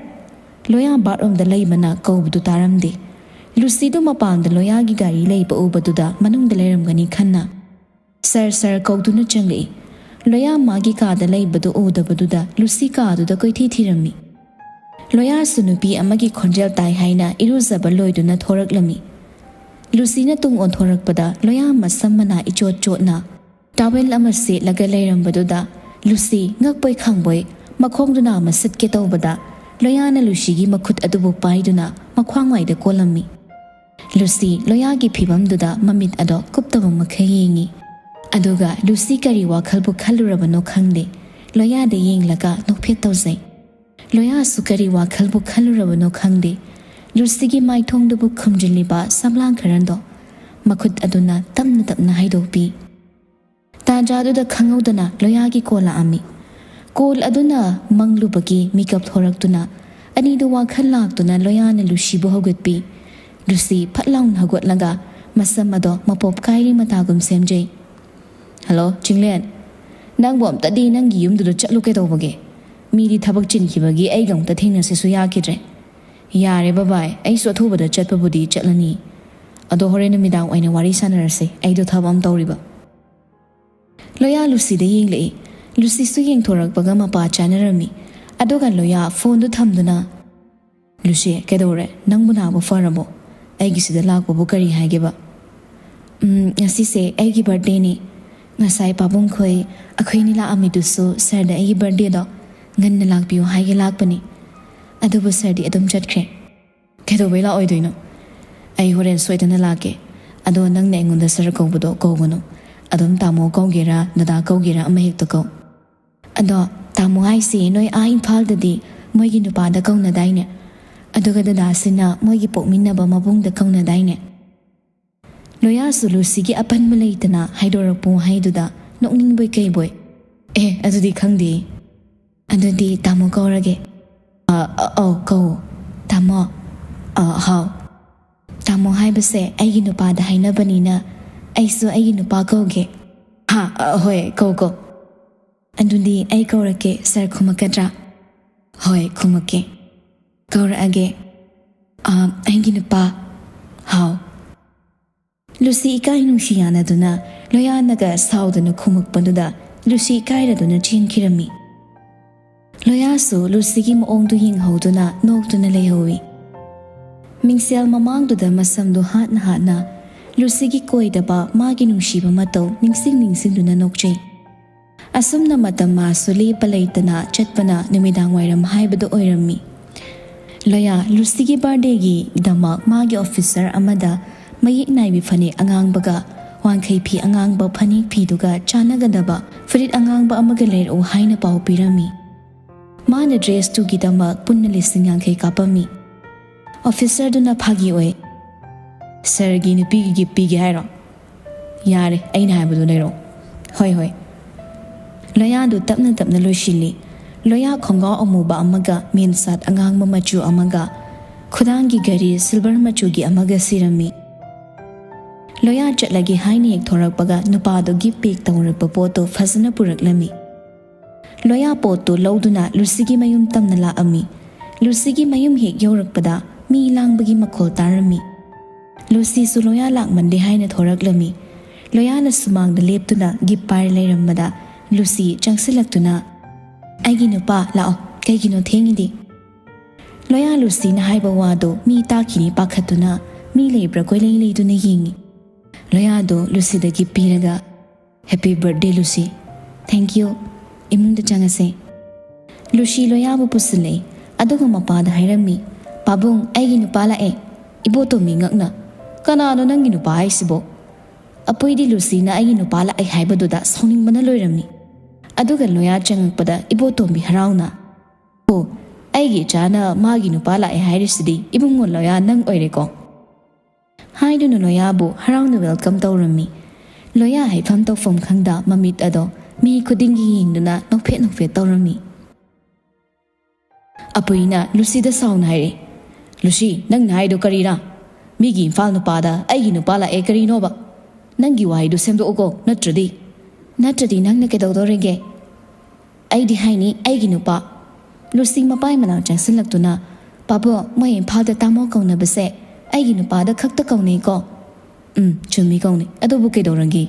ꯂꯣꯌꯥ ꯕꯥꯠꯔꯨꯝꯗ ꯂꯩꯕꯅ ꯀꯧꯕꯗꯨ ꯇꯥꯔꯝꯗꯦ꯫ ꯂꯨꯁꯤꯗꯨ ꯃꯄꯥꯟꯗ ꯂꯣꯌꯥꯒꯤ ꯒꯥꯔꯤ ꯂꯩꯕ ꯎꯕꯗꯨꯗ ꯃꯅꯨꯡꯗ ꯂꯩꯔꯝꯒꯅꯤ ꯈꯟꯅ, "ꯁꯥꯔ, ꯁꯥꯔ" ꯀꯧꯗꯨꯅ ꯆꯪꯂꯛꯏ꯫ ꯂꯣꯌꯥ ꯃꯥꯒꯤ ꯀꯥꯗ ꯂꯩꯕꯗꯨ ꯎꯗꯕꯗꯨꯗ ꯂꯨꯁꯤ ꯀꯥꯗꯨꯗ ꯀꯣꯏꯊꯤ ꯊꯤꯔꯝꯃꯤ꯫ ꯂꯣꯌꯥꯁꯨ ꯅꯨꯄꯤ ꯑꯃꯒꯤ ꯈꯣꯟꯖꯦꯜ ꯇꯥꯏ ꯍꯥꯏꯅ ꯏꯔꯨꯖꯕ ꯂꯣꯏꯗꯨꯅ ꯊꯣꯔꯛꯂꯝꯃꯤ꯫ ꯂꯨꯁꯤꯅ ꯇꯨꯡ ꯑꯣꯟꯊꯣꯔꯛꯄꯗ ꯂꯣꯌꯥ ꯃꯁꯝ ꯃꯅꯥ ꯏꯆꯣꯠ ꯆꯣꯠꯅ ꯇꯥꯋꯦꯜ ꯑꯃ ꯁꯦꯠꯂꯒ ꯂꯩꯔꯝꯕꯗꯨꯗ ꯂꯨꯁꯤ ꯉꯛꯄꯣꯏ ꯈꯥꯡꯕꯣꯏ ꯃꯈꯣꯡꯗꯨꯅ ꯑꯃ ꯁꯠꯀꯦ ꯇꯧꯕꯗ ꯂꯣꯌꯥꯅ ꯂꯨꯁꯤꯒꯤ ꯃꯈꯨꯠ ꯑꯗꯨꯕꯨ ꯄꯥꯏꯗꯨꯅ ꯃꯈ꯭ꯋꯥꯡꯋꯥꯏꯗ ꯀꯣꯜꯂꯝꯃꯤ꯫ ꯂꯨꯁꯤ ꯂꯣꯌꯥꯒꯤ ꯐꯤꯕꯝꯗꯨꯗ ꯃꯃꯤꯠ ꯑꯗꯣ ꯀꯨꯞꯇꯕ ꯃꯈꯩ ꯌꯦꯡꯉꯤ꯫ ꯑꯗꯨꯒ ꯂꯨꯁꯤ ꯀꯔꯤ ꯋꯥꯈꯜꯕꯨ ꯈꯜꯂꯨꯔꯕꯅꯣ ꯈꯪꯗꯦ, ꯂꯣꯌꯥꯗ ꯌꯦꯡꯂꯒ ꯅꯣꯛꯐꯦꯠ ꯇꯧꯖꯩ꯫ ꯂꯣꯌꯥꯁꯨ ꯀꯔꯤ ꯋꯥꯈꯜꯕꯨ ꯈꯜꯂꯨꯔꯕꯅꯣ ꯈꯪꯗꯦ, ꯂꯨꯁꯤꯒꯤ ꯃꯥꯏꯊꯣꯡꯗꯨꯕꯨ ꯈꯨꯝꯖꯤꯜꯂꯤꯕ ꯁꯝꯂꯥꯡ ꯈꯔꯟꯗꯣ ꯃꯈꯨꯠ ꯑꯗꯨꯅ ꯇꯞꯅ ꯇꯞꯅ ꯍꯩꯗꯣꯛꯄꯤ꯫ ꯇꯥꯟꯖꯥꯗꯨꯗ ꯈꯪꯍꯧꯗꯅ ꯂꯣꯌꯥꯒꯤ ꯀꯣꯜ ꯂꯥꯛꯑꯝꯃꯤ꯫ ꯀꯣꯜ ꯑꯗꯨꯅ ꯃꯪꯂꯨꯕꯒꯤ ꯃꯤꯀꯞ ꯊꯣꯔꯛꯇꯨꯅ ꯑꯅꯤꯗꯨ ꯋꯥꯈꯜ ꯂꯥꯛꯇꯨꯅ ꯂꯣꯌꯥꯅ ꯂꯨꯁꯤꯕꯨ ꯍꯧꯒꯠꯄꯤ꯫ ꯂꯨꯁꯤ ꯐꯠ ꯂꯥꯎꯅ ꯍꯧꯒꯠꯂꯒ ꯃꯁꯝ ꯑꯗꯣ ꯃꯄꯣꯞ ꯀꯥꯏꯔꯤ ꯃꯇꯥꯒꯨꯝ ꯁꯦꯝꯖꯩ꯫ "ꯍꯜꯂꯣ ꯆꯤꯡꯂꯦꯟ, ꯅꯪꯕꯨ ꯑꯝꯇꯗꯤ ꯅꯪꯒꯤ ꯌꯨꯝꯗꯨꯗ ꯆꯠꯂꯨ ꯀꯩꯗꯧꯕꯒꯦ? ꯃꯤꯗꯤ ꯊꯕꯛ ꯆꯤꯟꯈꯤꯕꯒꯤ ꯑꯩꯒ ꯑꯝꯇ ꯊꯦꯡꯅꯁꯤꯁꯨ ꯌꯥꯈꯤꯗ꯭ꯔꯦ꯫ "ꯌꯥꯔꯦ ꯕꯕꯥꯏ, ꯑꯩꯁꯨ ꯑꯊꯨꯕꯗ ꯆꯠꯄꯕꯨꯗꯤ ꯆꯠꯂꯅꯤ꯫ ꯑꯗꯣ ꯍꯣꯔꯦꯟ ꯅꯨꯃꯤꯗꯥꯡ ꯑꯣꯏꯅ ꯋꯥꯔꯤ ꯁꯥꯟꯅꯔꯁꯦ, ꯑꯩꯗꯣ ꯊꯕꯛ ꯑꯃ ꯇꯧꯔꯤꯕ"꯫ ꯂꯣꯌꯥ ꯂꯨꯁꯤꯗ ꯌꯦꯡꯂꯛꯏ꯫ ꯂꯨꯁꯤꯁꯨ ꯌꯦꯡꯊꯣꯔꯛꯄꯒ ꯃꯄꯥ ꯆꯥꯅꯔꯝꯃꯤ꯫ ꯑꯗꯨꯒ ꯂꯣꯌꯥ ꯐꯣꯟꯗꯨ ꯊꯝꯗꯨꯅ, "ꯂꯨꯁꯤ, ꯀꯩꯗꯧꯔꯦ? ꯅꯪꯕꯨ ꯅꯥꯕ ꯐꯔꯕꯣ? ꯑꯩꯒꯤꯁꯤꯗ ꯂꯥꯛꯄꯕꯨ ꯀꯔꯤ ꯍꯥꯏꯒꯦꯕ?" "ꯎꯝ, ꯉꯁꯤꯁꯦ ꯑꯩꯒꯤ ꯕꯥꯔꯗꯦꯅꯤ꯫ ꯉꯁꯥꯏ ꯄꯥꯕꯨꯡꯈꯣꯏ ꯑꯩꯈꯣꯏ ꯑꯅꯤ ꯂꯥꯛꯑꯝꯃꯤꯗꯨꯁꯨ ꯁꯥꯔꯗ ꯑꯩꯒꯤ ꯕꯥꯔꯗꯦꯗꯣ ꯉꯟꯅ ꯂꯥꯛꯄꯤꯌꯨ ꯍꯥꯏꯒꯦ ꯂꯥꯛꯄꯅꯤ꯫ ꯑꯗꯨꯕꯨ ꯁꯥꯔꯗꯤ ꯑꯗꯨꯝ ꯆꯠꯈ꯭ꯔꯦ"꯫ "ꯀꯩꯗꯧꯕꯩ ꯂꯥꯛꯑꯣꯏꯗꯣꯏꯅꯣ? ꯑꯩ ꯍꯣꯔꯦꯟ ꯁꯣꯏꯗꯅ ꯂꯥꯛꯀꯦ꯫ ꯑꯗꯣ ꯅꯪꯅ ꯑꯩꯉꯣꯟꯗ ꯁꯥꯔ ꯀꯧꯕꯗꯣ ꯀꯧꯒꯅꯨ꯫ ꯑꯗꯨꯝ ꯇꯥꯃꯣ ꯀꯧꯒꯦꯔꯥ, ꯗꯗꯥ ꯀꯧꯒꯦꯔꯥ, ꯑꯃ ꯍꯦꯛꯇ ꯀꯧ"꯫ "ꯑꯗꯣ ꯇꯥꯃꯣ ꯍꯥꯏꯁꯤ ꯅꯣꯏ ꯑꯥ ꯏꯝꯐꯥꯜꯗꯗꯤ ꯃꯣꯏꯒꯤ ꯅꯨꯄꯥꯗ ꯀꯧꯅꯗꯥꯏꯅꯦ? ꯑꯗꯨꯒ ꯗꯗꯥꯁꯤꯅ ꯃꯣꯏꯒꯤ ꯄꯣꯛꯃꯤꯟꯅꯕ ꯃꯕꯨꯡꯗ ꯀꯧꯅꯗꯥꯏꯅꯦ?" ꯂꯣꯌꯥꯁꯨ ꯂꯨꯁꯤꯒꯤ ꯑꯄꯟꯕ ꯂꯩꯇꯅ ꯍꯥꯏꯗꯣꯔꯛꯄ ꯋꯥꯍꯩꯗꯨꯗ ꯅꯣꯛꯅꯤꯡꯕꯣꯏ ꯀꯩꯕꯣꯏ, "ꯑꯦ, ꯑꯗꯨꯗꯤ ꯈꯪꯗꯦ꯫ ꯑꯗꯨꯗꯤ ꯇꯥꯃꯣ ꯀꯧꯔꯒꯦ"꯫ "ꯑ, ꯑ, ꯑꯧ, ꯀꯧ꯫ ꯇꯥꯃꯣ"꯫ "ꯑ, ꯍꯥꯎ"꯫ "ꯇꯥꯃꯣ ꯍꯥꯏꯕꯁꯦ ꯑꯩꯒꯤ ꯅꯨꯄꯥꯗ ꯍꯥꯏꯅꯕꯅꯤꯅ ꯑꯩꯁꯨ ꯑꯩꯒꯤ ꯅꯨꯄꯥ ꯀꯧꯒꯦ"꯫ "ꯍꯥ? ꯑ, ꯍꯣꯏ, ꯀꯧ, ꯀꯧ"꯫ "ꯑꯗꯨꯗꯤ ꯑꯩ ꯀꯧꯔꯛꯀꯦ, ꯁꯥꯔ ꯈꯨꯝꯃꯛꯀꯗ꯭ꯔꯥ?" "ꯍꯣꯏ, ꯈꯨꯝꯃꯛꯀꯦ"꯫ "ꯀꯧꯔꯛꯑꯒꯦ"꯫ "ꯑ, ꯑꯩꯒꯤ ꯅꯨꯄꯥ"꯫ "ꯍꯥꯎ"꯫ ꯂꯨꯁꯤ ꯏꯀꯥꯏ ꯅꯨꯡꯁꯤ ꯌꯥꯅꯗꯨꯅ ꯂꯣꯌꯥꯅꯒ ꯁꯥꯎꯗꯅ ꯈꯨꯝꯃꯛꯄꯗꯨꯗ ꯂꯨꯁꯤ ꯏꯀꯥꯏꯔꯗꯨꯅ ꯆꯦꯟꯈꯤꯔꯝꯃꯤ꯫ ꯂꯣꯌꯥꯁꯨ ꯂꯨꯁꯤꯒꯤ ꯃꯑꯣꯡꯗꯨ ꯌꯦꯡꯍꯧꯗꯨꯅ ꯅꯣꯛꯇꯨꯅ ꯂꯩꯍꯧꯏ꯫ ꯃꯤꯡꯁꯦꯜ ꯃꯃꯥꯡꯗꯨꯗ ꯃꯁꯝꯗꯨ ꯍꯥꯠꯅ ꯍꯥꯠꯅ ꯂꯨꯁꯤꯒꯤ ꯀꯣꯏꯗꯕ ꯃꯥꯒꯤ ꯅꯨꯡꯁꯤꯕ ꯃꯇꯧ ꯅꯤꯡꯁꯤꯡ ꯅꯤꯡꯁꯤꯡꯗꯨꯅ ꯅꯣꯛꯆꯩ꯫ ꯑꯁꯨꯝꯅ ꯃꯇꯝ ꯃꯥꯁꯨ ꯂꯦꯞꯄ ꯂꯩꯇꯅ ꯆꯠꯄꯅ ꯅꯨꯃꯤꯗꯥꯡ ꯋꯥꯏꯔꯝ ꯍꯥꯏꯕꯗꯨ ꯑꯣꯏꯔꯝꯃꯤ꯫ ꯂꯣꯌꯥ ꯂꯨꯁꯤꯒꯤ ꯕꯥꯔꯗꯦꯒꯤꯗꯃꯛ ꯃꯥꯒꯤ ꯑꯣꯐꯤꯁꯔ ꯑꯃꯗ ꯃꯌꯦꯛ ꯅꯥꯏꯕꯤ ꯐꯅꯦꯛ ꯑꯉꯥꯡꯕꯒ ꯋꯥꯡꯈꯩ ꯐꯤ ꯑꯉꯥꯡꯕ ꯐꯅꯦꯛ ꯐꯤꯗꯨꯒ ꯆꯥꯟꯅꯒꯗꯕ ꯐꯨꯔꯤꯠ ꯑꯉꯥꯡꯕ ꯑꯃꯒ ꯂꯩꯔꯛꯎ ꯍꯥꯏꯅ ꯄꯥꯎ ꯄꯤꯔꯝꯃꯤ꯫ ꯃꯥꯅ ꯗ꯭ꯔꯦꯁꯇꯨꯒꯤꯗꯃꯛ ꯄꯨꯟꯅ ꯂꯤꯁꯤꯡ ꯌꯥꯡꯈꯩ ꯀꯥꯞꯄꯝꯃꯤ꯫ ꯑꯣꯐꯤꯁꯔꯗꯨꯅ ꯐꯥꯒꯤ ꯑꯣꯏ, "ꯁꯥꯔꯒꯤ ꯅꯨꯄꯤꯒꯤ ꯒꯤꯐ ꯄꯤꯒꯦ ꯍꯥꯏꯔꯣ? ꯌꯥꯔꯦ, ꯑꯩꯅ ꯍꯥꯏꯕꯗꯨ ꯂꯩꯔꯛꯎ"꯫ "ꯍꯣꯏ, ꯍꯣꯏ"꯫ ꯂꯣꯌꯥꯗꯨ ꯇꯞꯅ ꯇꯞꯅ ꯂꯣꯏꯁꯤꯜꯂꯤ꯫ ꯂꯣꯌꯥ ꯈꯣꯡꯒ꯭ꯔꯥꯎ ꯑꯃꯨꯕ ꯑꯃꯒ ꯃꯦꯟꯁꯥꯠ ꯑꯉꯥꯡꯕ ꯃꯆꯨ ꯑꯃꯒ ꯈꯨꯗꯥꯡꯒꯤ ꯘꯔꯤ ꯁꯤꯜꯚꯔ ꯃꯆꯨꯒꯤ ꯑꯃꯒ ꯁꯤꯔꯝꯃꯤ꯫ ꯂꯣꯌꯥ ꯆꯠꯂꯒꯦ ꯍꯥꯏꯅ ꯍꯦꯛ ꯊꯣꯔꯛꯄꯒ ꯅꯨꯄꯥꯗꯨ ꯒꯤꯐ ꯄꯦꯛ ꯇꯧꯔꯛꯄ ꯄꯣꯠꯇꯨ ꯐꯖꯅ ꯄꯨꯔꯛꯂꯝꯃꯤ꯫ ꯂꯣꯌꯥ ꯄꯣꯠꯇꯨ ꯂꯧꯗꯨꯅ ꯂꯨꯁꯤꯒꯤ ꯃꯌꯨꯝ ꯇꯝꯅ ꯂꯥꯛꯑꯝꯃꯤ꯫ ꯂꯨꯁꯤꯒꯤ ꯃꯌꯨꯝ ꯍꯦꯛ ꯌꯧꯔꯛꯄꯗ ꯃꯤ ꯂꯥꯡꯕꯒꯤ ꯃꯈꯣꯜ ꯇꯥꯔꯝꯃꯤ꯫ ꯂꯨꯁꯤꯁꯨ ꯂꯣꯌꯥ ꯂꯥꯛꯃꯟꯗꯦ ꯍꯥꯏꯅ ꯊꯣꯔꯛꯂꯝꯃꯤ꯫ ꯂꯣꯌꯥꯅ ꯁꯨꯃꯥꯡꯗ ꯂꯦꯞꯇꯨꯅ ꯒꯤꯞ ꯄꯥꯏꯔ ꯂꯩꯔꯝꯕꯗ ꯂꯨꯁꯤ ꯆꯪꯁꯤꯜꯂꯛꯇꯨꯅ, "ꯑꯩꯒꯤ ꯅꯨꯄꯥ, ꯂꯥꯛꯑꯣ, ꯀꯩꯒꯤꯅꯣ ꯊꯦꯡꯉꯤꯗꯤ?" ꯂꯣꯌꯥ ꯂꯨꯁꯤꯅ ꯍꯥꯏꯕ ꯋꯥꯗꯣ ꯃꯤ ꯇꯥꯈꯤꯅꯤ ꯄꯥꯈꯠꯇꯨꯅ ꯃꯤ ꯂꯩꯕ꯭ꯔꯥ ꯀꯣꯏꯂꯩ ꯂꯩꯗꯨꯅ ꯌꯦꯡꯉꯤ꯫ ꯂꯣꯌꯥꯗꯣ ꯂꯨꯁꯤꯗ ꯒꯤꯞ ꯄꯤꯔꯒ, "Happy birthday, Lucy. Thank you꯫ ꯏꯃꯨꯡꯗ ꯆꯪꯉꯁꯦ꯫" ꯂꯨꯁꯤ ꯂꯣꯌꯥꯕꯨ ꯄꯨꯁꯤꯜꯂꯛꯏ꯫ ꯑꯗꯨꯒ ꯃꯄꯥꯗ ꯍꯥꯏꯔꯝꯃꯤ, "ꯄꯥꯕꯨꯡ, ꯑꯩꯒꯤ ꯅꯨꯄꯥ ꯂꯥꯛꯑꯦ꯫" ꯏꯕꯣꯇꯣꯝꯕꯤ ꯉꯛꯅ, "ꯀꯅꯥꯅꯣ ꯅꯪꯒꯤ ꯅꯨꯄꯥ ꯍꯥꯏꯁꯤꯕꯣ?" ꯑꯄꯨꯏꯗꯤ ꯂꯨꯁꯤꯅ ꯑꯩꯒꯤ ꯅꯨꯄꯥ ꯂꯥꯛꯑꯦ ꯍꯥꯏꯕꯗꯨꯗ ꯁꯥꯎꯅꯤꯡꯕꯅ ꯂꯣꯏꯔꯝꯃꯤ꯫ ꯑꯗꯨꯒ ꯂꯣꯌꯥ ꯆꯪꯉꯛꯄꯗ ꯏꯕꯣꯇꯣꯝꯕꯤ ꯍꯔꯥꯎꯅ, "ꯑꯣ, ꯑꯩꯒꯤ ꯏꯆꯥꯅ ꯃꯥꯒꯤ ꯅꯨꯄꯥ ꯂꯥꯛꯑꯦ ꯍꯥꯏꯔꯤꯁꯤꯗꯤ ꯏꯕꯨꯡꯉꯣ ꯂꯣꯌꯥ ꯅꯪ ꯑꯣꯏꯔꯦꯀꯣ?" ꯍꯥꯏꯗꯨꯅ ꯂꯣꯌꯥꯕꯨ ꯍꯔꯥꯎꯅ welcome ꯇꯧꯔꯝꯃꯤ꯫ ꯂꯣꯌꯥ ꯍꯥꯏꯐꯝ ꯇꯧꯐꯝ ꯈꯪꯗ ꯃꯃꯤꯠ ꯑꯗꯣ ꯃꯤ ꯈꯨꯗꯤꯡꯒꯤ ꯌꯦꯡꯗꯨꯅ ꯅꯣꯛꯐꯦꯠ ꯅꯣꯛꯐꯦꯠ ꯇꯧꯔꯝꯃꯤ꯫ ꯑꯄꯨꯏꯅ ꯂꯨꯁꯤꯗ ꯁꯥꯎꯅ ꯍꯥꯏꯔꯦ, "ꯂꯨꯁꯤ, ꯅꯪꯅ ꯍꯥꯏꯗꯣ ꯀꯔꯤꯔꯥ? ꯃꯤꯒꯤ ꯏꯝꯐꯥꯜ ꯅꯨꯄꯥꯗ ꯑꯩꯒꯤ ꯅꯨꯄꯥ ꯂꯥꯛꯑꯦ ꯀꯔꯤꯅꯣꯕ? ꯅꯪꯒꯤ ꯋꯥꯍꯩꯗꯨ ꯁꯦꯝꯗꯣꯛꯎꯀꯣ, ꯅꯠꯇ꯭ꯔꯗꯤ꯫" "ꯅꯠꯇ꯭ꯔꯗꯤ ꯅꯪꯅ ꯀꯩꯗꯧꯗꯧꯔꯤꯒꯦ?" "ꯑꯩꯗꯤ ꯍꯥꯏꯅꯤ, ꯑꯩꯒꯤ ꯅꯨꯄꯥ꯫" ꯂꯨꯁꯤ ꯃꯄꯥꯏ ꯃꯅꯥꯛ ꯆꯪꯁꯤꯜꯂꯛꯇꯨꯅ, "ꯄꯥꯕꯣ, ꯃꯣꯏ ꯏꯝꯐꯥꯜꯗ ꯇꯥꯃꯣ ꯀꯧꯅꯕꯁꯦ ꯑꯩꯒꯤ ꯅꯨꯄꯥꯗ ꯈꯛꯇ ꯀꯧꯅꯩꯀꯣ?" "ꯎꯝ, ꯆꯨꯝꯃꯤ, ꯀꯧꯅꯩ꯫ ꯑꯗꯨꯕꯨ ꯀꯩꯗꯧꯔꯒꯦ?"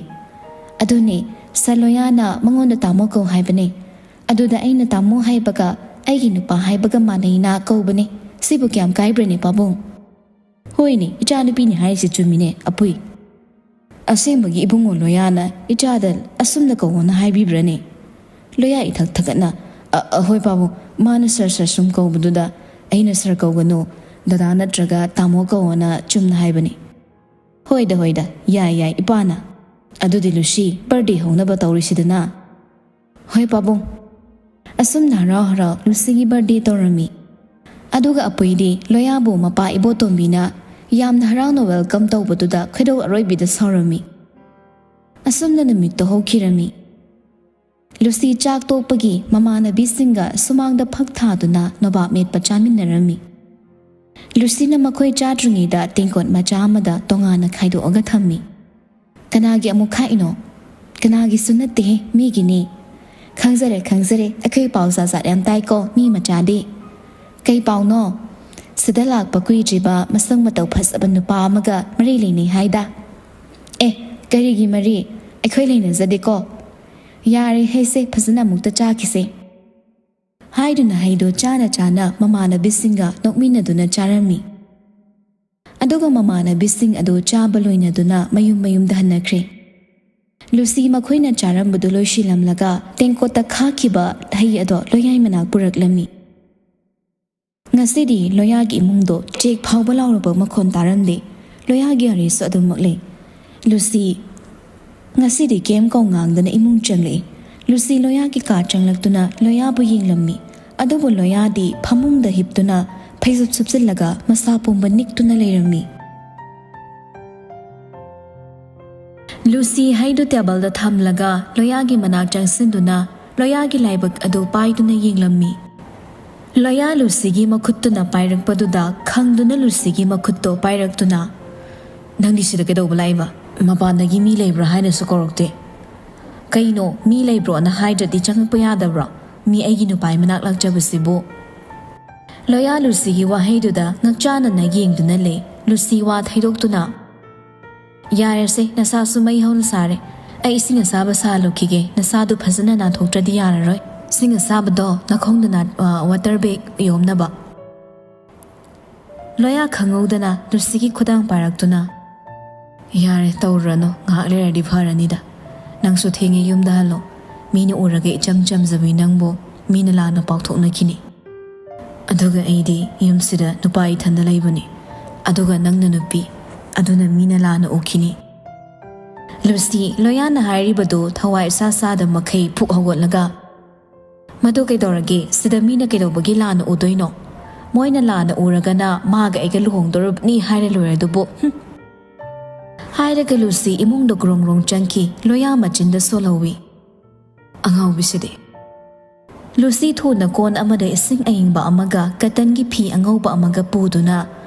"ꯑꯗꯨꯅꯦ, ꯁꯥꯔ ꯂꯣꯌꯥꯅ ꯃꯉꯣꯟꯗ ꯇꯥꯃꯣ ꯀꯧ ꯍꯥꯏꯕꯅꯦ꯫ ꯑꯗꯨꯗ ꯑꯩꯅ ꯇꯥꯃꯣ ꯍꯥꯏꯕꯒ ꯑꯩꯒꯤ ꯅꯨꯄꯥ ꯍꯥꯏꯕꯒ ꯃꯥꯟꯅꯩꯅ ꯀꯧꯕꯅꯦ꯫ ꯁꯤꯕꯨ ꯀꯌꯥꯝ ꯀꯥꯏꯕ꯭ꯔꯅꯦ, ꯄꯥꯕꯨꯡ?" "ꯍꯣꯏꯅꯦ, ꯏꯆꯥꯅꯨꯄꯤꯅ ꯍꯥꯏꯔꯤꯁꯦ ꯆꯨꯝꯃꯤꯅꯦ, ꯑꯄꯨꯏ꯫ ꯑꯁꯦꯡꯕꯒꯤ ꯏꯕꯨꯡꯉꯣ ꯂꯣꯌꯥꯅ ꯏꯆꯥꯗ ꯑꯁꯨꯝꯅ ꯀꯧꯋꯣꯅ ꯍꯥꯏꯕꯤꯕ꯭ꯔꯅꯦ?" ꯂꯣꯌꯥ ꯏꯊꯛ ꯊꯛꯀꯠꯅ, "ꯑ, ꯑ, ꯍꯣꯏ ꯄꯥꯕꯨꯡ, ꯃꯥꯅ ꯁꯥꯔ, ꯁꯥꯔ ꯁꯨꯝ ꯀꯧꯕꯗꯨꯗ ꯑꯩꯅ ꯁꯥꯔ ꯀꯧꯒꯅꯨ, ꯗꯗꯥ ꯅꯠꯇ꯭ꯔꯒ ꯇꯥꯃꯣ ꯀꯧꯋꯣꯅ ꯆꯨꯝꯅ ꯍꯥꯏꯕꯅꯤ꯫" "ꯍꯣꯏꯗ, ꯍꯣꯏꯗ, ꯌꯥꯏ, ꯌꯥꯏ, ꯏꯄꯥꯅ꯫ ꯑꯗꯨꯗꯤ ꯂꯨꯁꯤ, birthday ꯍꯧꯅꯕ ꯇꯧꯔꯤꯁꯤꯗꯅ꯫" "ꯍꯣꯏ ꯄꯥꯕꯨꯡ꯫" ꯑꯁꯨꯝꯅ ꯍꯔꯥꯎ ꯍꯔꯥꯎ ꯂꯨꯁꯤꯒꯤ birthday ꯇꯧꯔꯝꯃꯤ꯫ ꯑꯗꯨꯒ ꯑꯄꯨꯏꯗꯤ ꯂꯣꯌꯥꯕꯨ ꯃꯄꯥ ꯏꯕꯣꯇꯣꯝꯕꯤꯅ ꯌꯥꯝꯅ ꯍꯔꯥꯎꯅ welcome ꯇꯧꯕꯗꯨꯗ ꯈꯣꯏꯗꯧ ꯑꯔꯣꯏꯕꯤꯗ ꯁꯥꯎꯔꯝꯃꯤ꯫ ꯑꯁꯨꯝꯅ ꯅꯨꯃꯤꯠꯇꯣ ꯍꯧꯈꯤꯔꯝꯃꯤ꯫ ꯂꯨꯁꯤ ꯆꯥꯛ ꯇꯣꯛꯄꯒꯤ ꯃꯃꯥꯟꯅꯕꯤꯁꯤꯡꯒ ꯁꯨꯃꯥꯡꯗ ꯐꯛ ꯊꯥꯗꯨꯅ ꯅꯣꯕꯥꯞ ꯃꯦꯠꯄ ꯆꯥꯃꯤꯟꯅꯔꯝꯃꯤ꯫ ꯂꯨꯁꯤꯅ ꯃꯈꯣꯏ ꯆꯥꯗ꯭ꯔꯤꯉꯩꯗ ꯇꯦꯡꯀꯣꯠ ꯃꯆꯥ ꯑꯃꯗ ꯇꯣꯉꯥꯟꯅ ꯈꯥꯏꯗꯣꯛꯑꯒ ꯊꯝꯃꯤ꯫ "ꯀꯅꯥꯒꯤ ꯑꯃꯨꯛ ꯈꯥꯛꯏꯅꯣ?" "ꯀꯅꯥꯒꯤꯁꯨ ꯅꯠꯇꯦꯍꯦ, ꯃꯤꯒꯤꯅꯤ꯫" "ꯈꯪꯖꯔꯦ, ꯈꯪꯖꯔꯦ, ꯑꯩꯈꯣꯏ ꯄꯥꯎ ꯖꯥꯠ ꯖꯥꯠ ꯌꯥꯝ ꯇꯥꯏꯀꯣ, ꯃꯤ ꯃꯆꯥꯗꯤ꯫" "ꯀꯩ ꯄꯥꯎꯅꯣ? ꯁꯤꯗ ꯂꯥꯛꯄ ꯀꯨꯏꯗ꯭ꯔꯤꯕ ꯃꯁꯛ ꯃꯇꯧ ꯐꯖꯕ ꯅꯨꯄꯥ ꯑꯃꯒ ꯃꯔꯤ ꯂꯩꯅꯩ ꯍꯥꯏꯗ?" "ꯑꯦ, ꯀꯔꯤꯒꯤ ꯃꯔꯤ? ꯑꯩꯈꯣꯏ ꯂꯩꯅꯖꯗꯦꯀꯣ꯫ ꯌꯥꯔꯦ, ꯍꯩꯁꯦ ꯐꯖꯅ ꯑꯃꯨꯛꯇ ꯆꯥꯈꯤꯁꯦ," ꯍꯥꯏꯗꯨꯅ ꯍꯩꯗꯣ ꯆꯥꯅ ꯆꯥꯅ ꯃꯃꯥꯟꯅꯕꯤꯁꯤꯡꯒ ꯅꯣꯛꯃꯤꯟꯅꯗꯨꯅ ꯆꯥꯔꯝꯃꯤ꯫ ꯑꯗꯨꯒ ꯃꯃꯥꯟꯅꯕꯤꯁꯤꯡ ꯑꯗꯨ ꯆꯥꯕ ꯂꯣꯏꯅꯗꯨꯅ ꯃꯌꯨꯝ ꯃꯌꯨꯝꯗ ꯍꯟꯅꯈ꯭ꯔꯦ꯫ ꯂꯨꯁꯤ ꯃꯈꯣꯏꯅ ꯆꯥꯔꯝꯕꯗꯨ ꯂꯣꯏꯁꯤꯜꯂꯝꯂꯒ ꯇꯦꯡꯀꯣꯠꯇ ꯈꯥꯛꯈꯤꯕ ꯍꯩ ꯑꯗꯣ ꯂꯣꯌꯥꯏ ꯃꯅꯥꯛ ꯄꯨꯔꯛꯂꯝꯃꯤ꯫ ꯉꯁꯤꯗꯤ ꯂꯣꯌꯥꯒꯤ ꯏꯃꯨꯡꯗꯣ ꯆꯦꯛ ꯐꯥꯎꯕ ꯂꯥꯎꯔꯕ ꯃꯈꯣꯟ ꯇꯥꯔꯝꯗꯦ꯫ ꯂꯣꯌꯥꯒꯤ ꯋꯥꯔꯤꯁꯨ ꯑꯗꯨꯃꯛ ꯂꯩ꯫ ꯂꯨꯁꯤ ꯉꯁꯤꯗꯤ ꯀꯦꯝ ꯀꯧ ꯉꯥꯡꯗꯅ ꯏꯃꯨꯡ ꯆꯪꯂꯛꯏ꯫ ꯂꯨꯁꯤ ꯂꯣꯌꯥꯒꯤ ꯀꯥ ꯆꯪꯂꯛꯇꯨꯅ ꯂꯣꯌꯥꯕꯨ ꯌꯦꯡꯂꯝꯃꯤ꯫ ꯑꯗꯨꯕꯨ ꯂꯣꯌꯥꯗꯤ ꯐꯃꯨꯡꯗ ꯍꯤꯞꯇꯨꯅ ꯐꯩꯖꯨꯞ ꯁꯨꯞꯆꯤꯜꯂꯒ ꯃꯁꯥ ꯄꯨꯝꯕ ꯅꯤꯛꯇꯨꯅ ꯂꯩꯔꯝꯃꯤ꯫ ꯂꯨꯁꯤ ꯍꯩꯗꯨ ꯇꯦꯕꯜꯗ ꯊꯝꯂꯒ ꯂꯣꯌꯥꯒꯤ ꯃꯅꯥꯛ ꯆꯪꯁꯤꯟꯗꯨꯅ ꯂꯣꯌꯥꯒꯤ ꯂꯥꯏꯕꯛ ꯑꯗꯨ ꯄꯥꯏꯗꯨꯅ ꯌꯦꯡꯂꯝꯃꯤ꯫ ꯂꯣꯌꯥ ꯂꯨꯁꯤꯒꯤ ꯃꯈꯨꯠꯇꯨꯅ ꯄꯥꯏꯔꯛꯄꯗꯨꯗ ꯈꯪꯗꯨꯅ ꯂꯨꯁꯤꯒꯤ ꯃꯈꯨꯠꯇꯣ ꯄꯥꯏꯔꯛꯇꯨꯅ, "ꯅꯪꯗꯤ ꯁꯤꯗ ꯀꯩꯗꯧꯕ ꯂꯥꯛꯏꯕ? ꯃꯄꯥꯟꯗꯒꯤ ꯃꯤ ꯂꯩꯕ꯭ꯔꯥ ꯍꯥꯏꯅꯁꯨ ꯀꯧꯔꯛꯇꯦ꯫ ꯀꯩꯅꯣ, ꯃꯤ ꯂꯩꯕ꯭ꯔꯣꯅ ꯍꯥꯏꯗ꯭ꯔꯗꯤ ꯆꯪꯉꯛꯄ ꯌꯥꯗꯕ꯭ꯔꯣ? ꯃꯤ ꯑꯩꯒꯤ ꯅꯨꯄꯥꯒꯤ ꯃꯅꯥꯛ ꯂꯥꯛꯆꯕꯁꯤꯕꯨ?" ꯂꯣꯌꯥ ꯂꯨꯁꯤꯒꯤ ꯋꯥꯍꯩꯗꯨꯗ ꯉꯛꯆꯥꯅꯅ ꯌꯦꯡꯗꯨꯅ ꯂꯩ꯫ ꯂꯨꯁꯤ ꯋꯥ ꯊꯩꯗꯣꯛꯇꯨꯅ, "ꯌꯥꯔꯦꯁꯦ, ꯅꯁꯥꯁꯨ ꯃꯩ ꯍꯧꯅ ꯁꯥꯔꯦ꯫ ꯑꯩ ꯏꯁꯤꯡ ꯑꯁꯥꯕ ꯁꯥꯍꯜꯂꯨꯈꯤꯒꯦ꯫ ꯅꯁꯥꯗꯨ ꯐꯖꯅ ꯅꯥꯟꯊꯣꯛꯇ꯭ꯔꯗꯤ ꯌꯥꯔꯔꯣꯏ꯫ ꯏꯁꯤꯡ ꯑꯁꯥꯕꯗꯣ ꯅꯈꯣꯡꯗ ꯅꯥ-, ꯑ, ꯋꯥꯇꯔ ꯕꯦꯒ ꯌꯣꯝꯅꯕ꯫" ꯂꯣꯌꯥ ꯈꯪꯍꯧꯗꯅ ꯂꯨꯁꯤꯒꯤ ꯈꯨꯗꯥꯡ ꯄꯥꯏꯔꯛꯇꯨꯅ, "ꯌꯥꯔꯦ, ꯇꯧꯔꯨꯔꯅꯨ꯫ ꯉꯥꯏꯍꯥꯛ ꯂꯩꯔꯗꯤ ꯐꯔꯅꯤꯗ꯫ ꯅꯪꯁꯨ ꯊꯦꯡꯉꯦ, ꯌꯨꯝꯗ ꯍꯜꯂꯣ꯫ ꯃꯤꯅ ꯎꯔꯒ ꯏꯆꯝ ꯆꯝꯖꯕꯤ ꯅꯪꯕꯨ ꯃꯤꯅ ꯂꯥꯟꯅ ꯄꯥꯎꯊꯣꯛꯅꯈꯤꯅꯤ꯫ ꯑꯗꯨꯒ ꯑꯩꯗꯤ ꯌꯨꯝꯁꯤꯗ ꯅꯨꯄꯥ ꯏꯊꯟꯗ ꯂꯩꯕꯅꯤ꯫ ꯑꯗꯨꯒ ꯅꯪꯅ ꯅꯨꯄꯤ, ꯑꯗꯨꯅ ꯃꯤꯅ ꯂꯥꯟꯅ ꯎꯈꯤꯅꯤ꯫" ꯂꯨꯁꯤ ꯂꯣꯌꯥꯅ ꯍꯥꯏꯔꯤꯕꯗꯨ ꯊꯋꯥꯏ ꯏꯁꯥ ꯁꯥꯗ ꯃꯈꯩ ꯐꯨꯛ ꯍꯧꯒꯠꯂꯒ, "ꯃꯗꯨ ꯀꯩꯗꯧꯔꯒꯦ? ꯁꯤꯗ ꯃꯤꯅ ꯀꯩꯗꯧꯕꯒꯤ ꯂꯥꯟꯅ ꯎꯗꯣꯏꯅꯣ? ꯃꯣꯏꯅ ꯂꯥꯟꯅ ꯎꯔꯒꯅ ꯃꯥꯒ ꯑꯩꯒ ꯂꯨꯍꯣꯡꯗꯣꯔꯕꯅꯤ ꯍꯥꯏꯔ ꯂꯣꯏꯔꯦ ꯑꯗꯨꯕꯨ, ꯍꯨꯝ!" ꯍꯥꯏꯔꯒ ꯂꯨꯁꯤ ꯏꯃꯨꯡꯗ ꯒ꯭ꯔꯣꯡ ꯒ꯭ꯔꯣꯡ ꯆꯪꯈꯤ꯫ ꯂꯣꯌꯥ ꯃꯆꯤꯟꯗ ꯁꯣꯜꯍꯧꯋꯤ꯫ ꯑꯉꯥꯎꯕꯤꯁꯤꯗꯤ꯫ ꯂꯨꯁꯤ ꯊꯨꯅ ꯀꯣꯟ ꯑꯃꯗ ꯏꯁꯤꯡ ꯑꯏꯪꯕ ꯑꯃꯒ ꯀꯇꯟꯒꯤ ꯐꯤ ꯑꯉꯧꯕ ꯑꯃꯒ ꯄꯨꯗꯨꯅ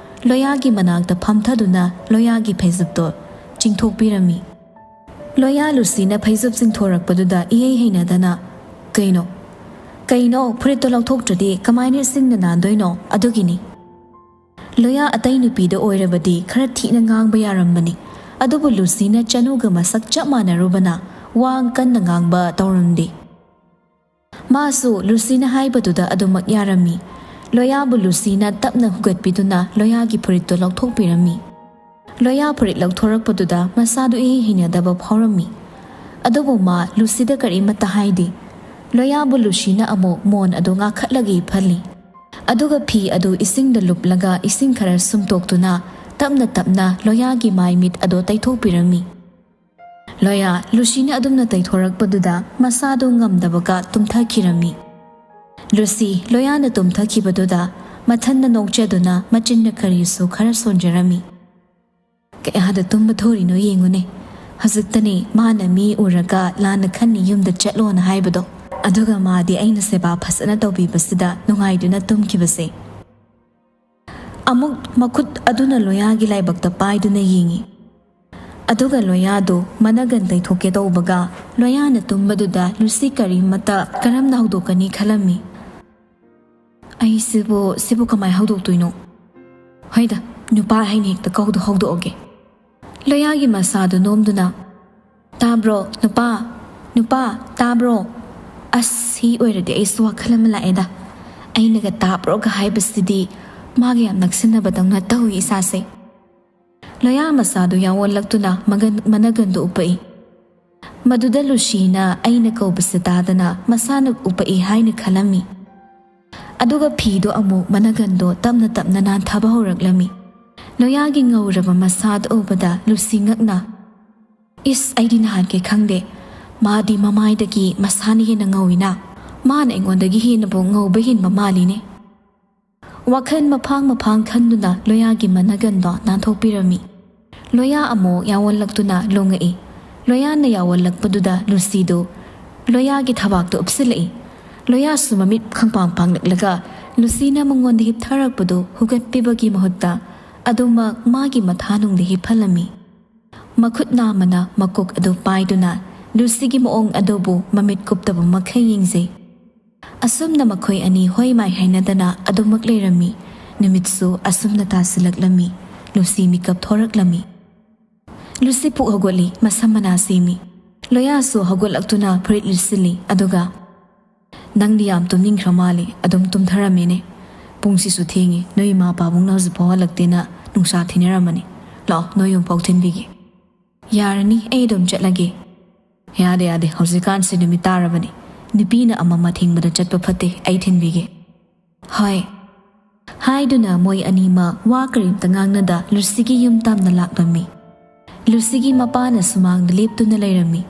ꯂꯣꯌꯥꯒꯤ ꯃꯅꯥꯛꯇ ꯐꯝꯊꯗꯨꯅ ꯂꯣꯌꯥꯒꯤ ꯐꯩꯖꯨꯞꯇꯣ ꯆꯤꯡꯊꯣꯛꯄꯤꯔꯝꯃꯤ꯫ ꯂꯣꯌꯥ ꯂꯨꯁꯤꯅ ꯐꯩꯖꯨꯞ ꯆꯤꯡꯊꯣꯔꯛꯄꯗꯨꯗ ꯏꯍꯩ ꯍꯩꯅꯗꯅ, "ꯀꯩꯅꯣ? "ꯀꯩꯅꯣ, ꯐꯨꯔꯤꯠꯇꯣ ꯂꯧꯊꯣꯛꯇ꯭ꯔꯗꯤ ꯀꯃꯥꯏꯅ ꯏꯁꯤꯡꯅ ꯅꯥꯟꯗꯣꯏꯅꯣ? ꯑꯗꯨꯒꯤꯅꯤ꯫" ꯂꯣꯌꯥ ꯑꯇꯩ ꯅꯨꯄꯤꯗ ꯑꯣꯏꯔꯕꯗꯤ ꯈꯔ ꯊꯤꯅ ꯉꯥꯡꯕ ꯌꯥꯔꯝꯕꯅꯤ, ꯑꯗꯨꯕꯨ ꯂꯨꯁꯤꯅ ꯆꯅꯨꯒ ꯃꯁꯛ ꯆꯞ ꯃꯥꯟꯅꯔꯨꯕꯅ ꯋꯥ ꯀꯟꯅ ꯉꯥꯡꯕ ꯇꯧꯔꯝꯗꯦ꯫ ꯃꯥꯁꯨ ꯂꯨꯁꯤꯅ ꯍꯥꯏꯕꯗꯨꯗ ꯑꯗꯨꯃꯛ ꯌꯥꯔꯝꯃꯤ꯫ ꯂꯣꯌꯥꯕꯨ ꯂꯨꯁꯤꯅ ꯇꯞꯅ ꯍꯨꯒꯠꯄꯤꯗꯨꯅ ꯂꯣꯌꯥꯒꯤ ꯐꯨꯔꯤꯠꯇꯨ ꯂꯧꯊꯣꯛꯄꯤꯔꯝꯃꯤ꯫ ꯂꯣꯌꯥ ꯐꯨꯔꯤꯠ ꯂꯧꯊꯣꯔꯛꯄꯗꯨꯗ ꯃꯁꯥꯗꯨ ꯏꯍꯩ ꯍꯩꯅꯗꯕ ꯐꯥꯎꯔꯝꯃꯤ꯫ ꯑꯗꯨꯕꯨ ꯃꯥ ꯂꯨꯁꯤꯗ ꯀꯔꯤꯃꯠꯇ ꯍꯥꯏꯗꯦ꯫ ꯂꯣꯌꯥꯕꯨ ꯂꯨꯁꯤꯅ ꯑꯃꯨꯛ ꯃꯣꯟ ꯑꯗꯨ ꯉꯥꯈꯠꯂꯒ ꯏꯐꯜꯂꯤ꯫ ꯑꯗꯨꯒ ꯐꯤ ꯑꯗꯨ ꯏꯁꯤꯡꯗ ꯂꯨꯞꯂꯒ ꯏꯁꯤꯡ ꯈꯔ ꯁꯨꯝꯇꯣꯛꯇꯨꯅ ꯇꯞꯅ ꯇꯞꯅ ꯂꯣꯌꯥꯒꯤ ꯃꯥꯏ ꯃꯤꯠ ꯑꯗꯨ ꯇꯩꯊꯣꯛꯄꯤꯔꯝꯃꯤ꯫ ꯂꯣꯌꯥ, ꯂꯨꯁꯤꯅ ꯑꯗꯨꯝꯅ ꯇꯩꯊꯣꯔꯛꯄꯗꯨꯗ ꯃꯁꯥꯗꯨ ꯉꯝꯗꯕꯒ ꯇꯨꯝꯊꯈꯤꯔꯝꯃꯤ꯫ ꯂꯨꯁꯤ, ꯂꯣꯌꯥꯅ ꯇꯨꯝꯊꯈꯤꯕꯗꯨꯗ ꯃꯊꯟꯅ ꯅꯣꯛꯆꯗꯨꯅ ꯃꯆꯤꯟꯅ ꯀꯔꯤꯁꯨ ꯈꯔ ꯁꯣꯟꯖꯔꯝꯃꯤ꯫ "ꯀꯌꯥꯗ ꯇꯨꯝꯕ ꯊꯣꯔꯤꯅꯣ ꯌꯦꯡꯉꯨꯅꯦ꯫ ꯍꯧꯖꯤꯛꯇꯅꯦ ꯃꯥꯅ ꯃꯤ ꯎꯔꯒ ꯂꯥꯟꯅ ꯈꯟꯅꯤ ꯌꯨꯝꯗ ꯆꯠꯂꯣꯅ ꯍꯥꯏꯕꯗꯣ꯫ ꯑꯗꯨꯒ ꯃꯥꯗꯤ ꯑꯩꯅ ꯁꯦꯕꯥ ꯐꯖꯅ ꯇꯧꯕꯤꯕꯁꯤꯗ ꯅꯨꯡꯉꯥꯏꯗꯨꯅ ꯇꯨꯝꯈꯤꯕꯁꯦ꯫" ꯑꯃꯨꯛ ꯃꯈꯨꯠ ꯑꯗꯨꯅ ꯂꯣꯌꯥꯒꯤ ꯂꯥꯏꯕꯛꯇ ꯄꯥꯏꯗꯨꯅ ꯌꯦꯡꯉꯤ꯫ ꯑꯗꯨꯒ ꯂꯣꯌꯥꯗꯨ ꯃꯅꯒꯟ ꯇꯩꯊꯣꯛꯀꯦ ꯇꯧꯕꯒ ꯂꯣꯌꯥꯅ ꯇꯨꯝꯕꯗꯨꯗ ꯂꯨꯁꯤ ꯀꯔꯤꯃꯠꯇ ꯀꯔꯝꯅ ꯍꯧꯗꯣꯛꯀꯅꯤ ꯈꯜꯂꯝꯃꯤ꯫ "ꯑꯩꯁꯤꯕꯨ, ꯁꯤꯕꯨ ꯀꯃꯥꯏ ꯍꯧꯗꯣꯛꯇꯣꯏꯅꯣ? ꯍꯣꯏꯗ, ꯅꯨꯄꯥ ꯍꯥꯏꯅ ꯍꯦꯛꯇ ꯀꯧꯗ ꯍꯧꯗꯣꯛꯑꯒꯦ꯫" ꯂꯣꯌꯥꯒꯤ ꯃꯁꯥꯗꯨ ꯅꯣꯝꯗꯨꯅ, "ꯇꯥꯕ꯭ꯔꯣ, ꯅꯨꯄꯥ? ꯅꯨꯄꯥ, ꯇꯥꯕ꯭ꯔꯣ? ꯑꯁ, ꯁꯤ ꯑꯣꯏꯔꯗꯤ ꯑꯩꯁꯨ ꯋꯥꯈꯜ ꯑꯃ ꯂꯥꯛꯑꯦꯗ꯫ ꯑꯩꯅꯒ ꯇꯥꯕ꯭ꯔꯣꯒ ꯍꯥꯏꯕꯁꯤꯗꯤ ꯃꯥꯒ ꯌꯥꯝ ꯅꯛꯁꯤꯟꯅꯕꯗꯧꯅ ꯇꯧꯏ ꯏꯁꯥꯁꯦ꯫" ꯂꯣꯌꯥ ꯃꯁꯥꯗꯨ ꯌꯥꯑꯣꯜꯂꯛꯇꯨꯅ ꯃꯒꯟ-, ꯃꯅꯒꯟꯗꯨ ꯎꯞꯄꯛꯏ꯫ ꯃꯗꯨꯗ ꯂꯨꯁꯤꯅ ꯑꯩꯅ ꯀꯧꯕꯁꯦ ꯇꯥꯗꯅ ꯃꯁꯥꯅ ꯎꯞꯄꯛꯏ ꯍꯥꯏꯅ ꯈꯜꯂꯝꯃꯤ꯫ ꯑꯗꯨꯒ ꯐꯤꯗꯣ ꯑꯃꯨꯛ ꯃꯅꯒꯟꯗꯣ ꯇꯞꯅ ꯇꯞꯅ ꯅꯥꯟꯊꯕ ꯍꯧꯔꯛꯂꯝꯃꯤ꯫ ꯂꯣꯌꯥꯒꯤ ꯉꯧꯔꯕ ꯃꯁꯥꯗ ꯎꯕꯗ ꯂꯨꯁꯤ ꯉꯛꯅ, "ꯏꯁ, ꯑꯩꯗꯤ ꯅꯍꯥꯟꯈꯩ ꯈꯪꯗꯦ꯫ ꯃꯥꯗꯤ ꯃꯃꯥꯏꯗꯒꯤ ꯃꯁꯥꯅ ꯍꯦꯟꯅ ꯉꯧꯏꯅ꯫ ꯃꯥꯅ ꯑꯩꯉꯣꯟꯗꯒꯤ ꯍꯦꯟꯅꯕꯨ ꯉꯧꯕ ꯍꯦꯟꯕ ꯃꯥꯜꯂꯤꯅꯦ꯫" ꯋꯥꯈꯜ ꯃꯐꯥꯡ ꯃꯐꯥꯡ ꯈꯟꯗꯨꯅ ꯂꯣꯌꯥꯒꯤ ꯃꯅꯒꯟꯗꯣ ꯅꯥꯟꯊꯣꯛꯄꯤꯔꯝꯃꯤ꯫ ꯂꯣꯌꯥ ꯑꯃꯨꯛ ꯌꯥꯑꯣꯜꯂꯛꯇꯨꯅ ꯂꯣꯡꯉꯛꯏ꯫ ꯂꯣꯌꯥꯅ ꯌꯥꯑꯣꯜꯂꯛꯄꯗꯨꯗ ꯂꯨꯁꯤꯗꯨ ꯂꯣꯌꯥꯒꯤ ꯊꯕꯥꯛꯇ ꯎꯞꯁꯤꯜꯂꯛꯏ꯫ ꯂꯣꯌꯥꯁꯨ ꯃꯃꯤꯠ ꯈꯪꯄꯥꯡ ꯄꯥꯡꯂꯛꯂꯒ ꯂꯨꯁꯤꯅ ꯃꯉꯣꯟꯗ ꯍꯤꯞꯊꯔꯛꯄꯗꯨ ꯍꯨꯒꯠꯄꯤꯕꯒꯤ ꯃꯍꯨꯠꯇ ꯑꯗꯨꯃꯛ ꯃꯥꯒꯤ ꯃꯊꯥꯅꯨꯡꯗ ꯍꯤꯞꯍꯜꯂꯝꯃꯤ꯫ ꯃꯈꯨꯠ ꯅꯥꯝꯃꯅ ꯃꯀꯣꯛ ꯑꯗꯨ ꯄꯥꯏꯗꯨꯅ ꯂꯨꯁꯤꯒꯤ ꯃꯑꯣꯡ ꯑꯗꯨꯕꯨ ꯃꯃꯤꯠ ꯀꯨꯞꯇꯕ ꯃꯈꯩ ꯌꯦꯡꯖꯩ꯫ ꯑꯁꯨꯝꯅ ꯃꯈꯣꯏ ꯑꯅꯤ ꯍꯣꯏ ꯃꯥꯏ ꯍꯥꯏꯅꯗꯅ ꯑꯗꯨꯃꯛ ꯂꯩꯔꯝꯃꯤ꯫ ꯅꯨꯃꯤꯠꯁꯨ ꯑꯁꯨꯝꯅ ꯇꯥꯁꯤꯜꯂꯛꯂꯝꯃꯤ꯫ ꯂꯨꯁꯤ ꯃꯤꯀꯞ ꯊꯣꯔꯛꯂꯝꯃꯤ꯫ ꯂꯨꯁꯤ ꯄꯨꯛ ꯍꯧꯒꯠꯂꯤ, ꯃꯁꯝ ꯃꯅꯥ ꯁꯦꯝꯃꯤ꯫ ꯂꯣꯌꯥꯁꯨ ꯍꯧꯒꯠꯂꯛꯇꯨꯅ ꯐꯨꯔꯤꯠ ꯂꯤꯠꯁꯤꯜꯂꯤ, ꯑꯗꯨꯒ, "ꯅꯪꯗꯤ ꯌꯥꯝ ꯇꯨꯝꯅꯤꯡꯈ꯭ꯔ ꯃꯥꯜꯂꯦ, ꯑꯗꯨꯝ ꯇꯨꯝꯊꯔꯝꯃꯦꯅꯦ꯫ ꯄꯨꯡꯁꯤꯁꯨ ꯊꯦꯡꯉꯤ, ꯅꯣꯏ ꯏꯃꯥ ꯄꯥꯕꯨꯡꯅ ꯍꯧꯖꯤꯛꯐꯥꯎ ꯍꯜꯂꯛꯇꯦꯅ ꯅꯨꯡꯁꯥ ꯊꯤꯅꯔꯝꯃꯅꯤ꯫ ꯂꯥꯛꯑꯣ, ꯅꯣꯏ ꯌꯨꯝꯐꯥꯎ ꯊꯤꯟꯕꯤꯒꯦ꯫" "ꯌꯥꯔꯅꯤ, ꯑꯩ ꯑꯗꯨꯝ ꯆꯠꯂꯒꯦ꯫" "ꯌꯥꯗꯦ, ꯌꯥꯗꯦ, ꯍꯧꯖꯤꯛꯀꯥꯟꯁꯦ ꯅꯨꯃꯤꯠ ꯇꯥꯔꯕꯅꯤ, ꯅꯨꯄꯤꯅ ꯑꯃꯝ ꯑꯊꯦꯡꯕꯗ ꯆꯠꯄ ꯐꯠꯇꯦ, ꯑꯩ ꯊꯤꯟꯕꯤꯒꯦ꯫" "ꯍꯣꯏ꯫" ꯍꯥꯏꯗꯨꯅ ꯃꯣꯏ ꯑꯅꯤꯃꯛ ꯋꯥ ꯀꯔꯤꯝꯇ ꯉꯥꯡꯅꯗ ꯂꯨꯁꯤꯒꯤ ꯌꯨꯝ ꯇꯝꯅ ꯂꯥꯛꯂꯝꯃꯤ꯫ ꯂꯨꯁꯤꯒꯤ ꯃꯄꯥꯅ ꯁꯨꯃꯥꯡꯗ ꯂꯦꯞꯇꯨꯅ ꯂꯩꯔꯝꯃꯤ꯫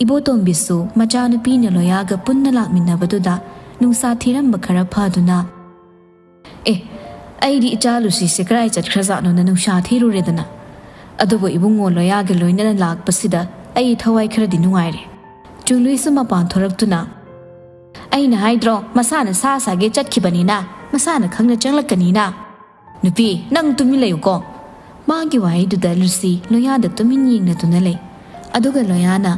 ꯏꯕꯣꯇꯣꯝꯕꯤꯁꯨ ꯃꯆꯥꯅꯨꯄꯤꯅ ꯂꯣꯌꯥꯒ ꯄꯨꯟꯅ ꯂꯥꯛꯃꯤꯟꯅꯕꯗꯨꯗ ꯅꯨꯡꯁꯥ ꯊꯤꯔꯝꯕ ꯈꯔ ꯐꯗꯨꯅ, "ꯑꯦ, ꯑꯩꯗꯤ ꯏꯆꯥ ꯂꯨꯁꯤꯁꯦ ꯀꯗꯥꯏ ꯆꯠꯈ꯭ꯔꯖꯥꯠꯅꯣꯅ ꯅꯨꯡꯁꯥ ꯊꯤꯔꯨꯔꯦꯗꯅ꯫ ꯑꯗꯨꯕꯨ ꯏꯕꯨꯡꯉꯣ ꯂꯣꯌꯥꯒ ꯂꯣꯏꯅꯅ ꯂꯥꯛꯄꯁꯤꯗ ꯑꯩ ꯊꯋꯥꯏ ꯈꯔꯗꯤ ꯅꯨꯡꯉꯥꯏꯔꯦ꯫" ꯆꯨꯡꯂꯨꯏꯁꯨ ꯃꯄꯥꯟ ꯊꯣꯔꯛꯇꯨꯅ, "ꯑꯩꯅ ꯍꯥꯏꯗ꯭ꯔꯣ, ꯃꯁꯥꯅ ꯁꯥ ꯁꯥꯒꯦ ꯆꯠꯈꯤꯕꯅꯤꯅ, ꯃꯁꯥꯅ ꯈꯪꯅ ꯆꯪꯂꯛꯀꯅꯤꯅ꯫ ꯅꯨꯄꯤ, ꯅꯪ ꯇꯨꯃꯤꯟ ꯂꯩꯌꯨꯀꯣ꯫" ꯃꯥꯒꯤ ꯋꯥꯍꯩꯗꯨꯗ ꯂꯨꯁꯤ ꯂꯣꯌꯥꯗ ꯇꯨꯃꯤꯟ ꯌꯦꯡꯂꯗꯨꯅ ꯂꯩ꯫ ꯑꯗꯨꯒ ꯂꯣꯌꯥꯅ,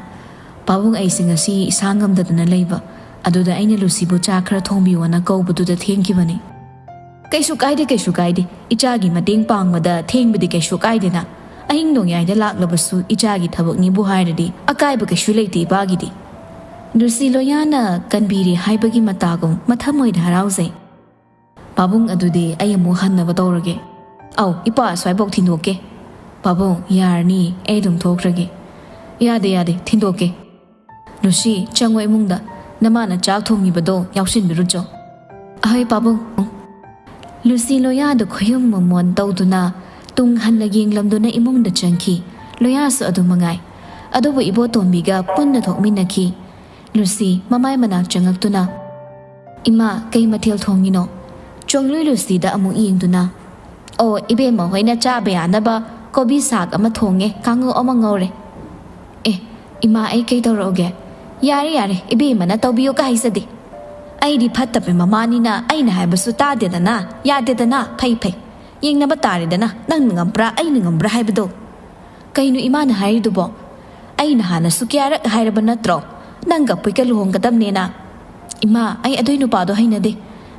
"ꯄꯥꯕꯨꯡ, ꯑꯩꯁꯦ ꯉꯁꯤ ꯏꯁꯥ ꯉꯝꯗꯗꯅ ꯂꯩꯕ, ꯑꯗꯨꯗ ꯑꯩꯅ ꯂꯨꯁꯤꯕꯨ ꯆꯥ ꯈꯔ ꯊꯣꯡꯕꯤꯌꯣꯅ ꯀꯧꯕꯗꯨꯗ ꯊꯦꯡꯈꯤꯕꯅꯤ꯫" "ꯀꯩꯁꯨ ꯀꯥꯏꯗꯦ, ꯀꯩꯁꯨ ꯀꯥꯏꯗꯦ꯫ ꯏꯆꯥꯒꯤ ꯃꯇꯦꯡ ꯄꯥꯡꯕꯗ ꯊꯦꯡꯕꯗꯤ ꯀꯩꯁꯨ ꯀꯥꯏꯗꯦꯅ꯫ ꯑꯍꯤꯡ ꯅꯣꯡꯌꯥꯏꯗ ꯂꯥꯛꯂꯕꯁꯨ ꯏꯆꯥꯒꯤ ꯊꯕꯛꯅꯤꯕꯨ ꯍꯥꯏꯔꯗꯤ ꯑꯀꯥꯏꯕ ꯀꯩꯁꯨ ꯂꯩꯇꯦ ꯏꯄꯥꯒꯤꯗꯤ꯫" ꯂꯨꯁꯤ ꯂꯣꯌꯥꯅ ꯀꯟꯕꯤꯔꯦ ꯍꯥꯏꯕꯒꯤ ꯃꯇꯥꯒꯨꯝ ꯃꯊꯃꯣꯏꯗ ꯍꯔꯥꯎꯖꯩ꯫ "ꯄꯥꯕꯨꯡ, ꯑꯗꯨꯗꯤ ꯑꯩ ꯑꯃꯨꯛ ꯍꯟꯅꯕ ꯇꯧꯔꯒꯦ꯫" "ꯑꯧ, ꯏꯄꯥ ꯑꯁ꯭ꯋꯥꯏꯐꯥꯎ ꯊꯤꯟꯗꯣꯛꯀꯦ꯫" "ꯄꯥꯕꯨꯡ, ꯌꯥꯔꯅꯤ, ꯑꯩ ꯑꯗꯨꯝ ꯊꯣꯛꯈ꯭ꯔꯒꯦ꯫" "ꯌꯥꯗꯦ, ꯌꯥꯗꯦ, ꯊꯤꯟꯗꯣꯛꯀꯦ꯫" "ꯂꯨꯁꯤ, ꯆꯪꯉꯣ ꯏꯃꯨꯡꯗ, ꯅꯃꯥꯅ ꯆꯥꯛ ꯊꯣꯡꯉꯤꯕꯗꯣ ꯌꯥꯎꯁꯤꯟꯕꯤꯔꯨꯆꯣ꯫" "ꯑꯍꯣꯏ ꯄꯥꯕꯨꯡ꯫" ꯂꯨꯁꯤ ꯂꯣꯌꯥꯗ ꯈꯨꯌꯨꯝ ꯃꯃꯣꯟ ꯇꯧꯗꯨꯅ ꯇꯨꯡ ꯍꯟꯅ ꯌꯦꯡꯂꯝꯗꯨꯅ ꯏꯃꯨꯡꯗ ꯆꯪꯈꯤ꯫ ꯂꯣꯌꯥꯁꯨ ꯑꯗꯨ ꯃꯉꯥꯏ꯫ ꯑꯗꯨꯕꯨ ꯏꯕꯣꯇꯣꯝꯕꯤꯒ ꯄꯨꯟꯅ ꯊꯣꯛꯃꯤꯟꯅꯈꯤ꯫ ꯂꯨꯁꯤ ꯃꯃꯥꯏ ꯃꯅꯥꯛ ꯆꯪꯉꯛꯇꯨꯅ, "ꯏꯃꯥ, ꯀꯩ ꯃꯊꯦꯜ ꯊꯣꯡꯉꯤꯅꯣ?" ꯆꯣꯡꯂꯨꯏ ꯂꯨꯁꯤꯗ ꯑꯃꯨꯛ ꯌꯦꯡꯗꯨꯅ, "ꯑꯣ, ꯏꯕꯦꯝꯃ ꯍꯣꯏꯅ ꯆꯥꯕ ꯌꯥꯅꯕ ꯀꯣꯕꯤ ꯁꯥꯛ ꯑꯃ ꯊꯣꯡꯉꯦ, ꯀꯥꯡꯉꯧ ꯑꯃ ꯉꯧꯔꯦ꯫" "ꯑꯦ, ꯏꯃꯥ, ꯑꯩ ꯀꯩ ꯇꯧꯔꯛꯎꯒꯦ?" "ꯌꯥꯔꯦ, ꯌꯥꯔꯦ, ꯏꯕꯦꯝꯃꯅ ꯇꯧꯕꯤꯌꯨꯒ ꯍꯥꯏꯖꯗꯦ꯫ ꯑꯩꯗꯤ ꯐꯠꯇꯕ ꯃꯃꯥꯅꯤꯅ ꯑꯩꯅ ꯍꯥꯏꯕꯁꯨ ꯇꯥꯗꯦꯗꯅ, ꯌꯥꯗꯦꯗꯅ, ꯐꯩ, ꯐꯩ꯫ ꯌꯦꯡꯅꯕ ꯇꯥꯔꯦꯗꯅ, ꯅꯪꯅ ꯉꯝꯕ꯭ꯔꯥ, ꯑꯩꯅ ꯉꯝꯕ꯭ꯔꯥ ꯍꯥꯏꯕꯗꯣ꯫" "ꯀꯩꯅꯣ ꯏꯃꯥꯅ ꯍꯥꯏꯔꯤꯗꯨꯕꯣ? ꯑꯩꯅ ꯍꯥꯟꯅꯁꯨ ꯀꯌꯥꯔꯛ ꯍꯥꯏꯔꯕ ꯅꯠꯇ꯭ꯔꯣ, ꯅꯪꯒ ꯄꯨꯏꯀ ꯂꯨꯍꯣꯡꯒꯗꯕꯅꯦꯅ?" "ꯏꯃꯥ, ꯑꯩ ꯑꯗꯨꯏ ꯅꯨꯄꯥꯗꯣ ꯍꯩꯅꯗꯦ꯫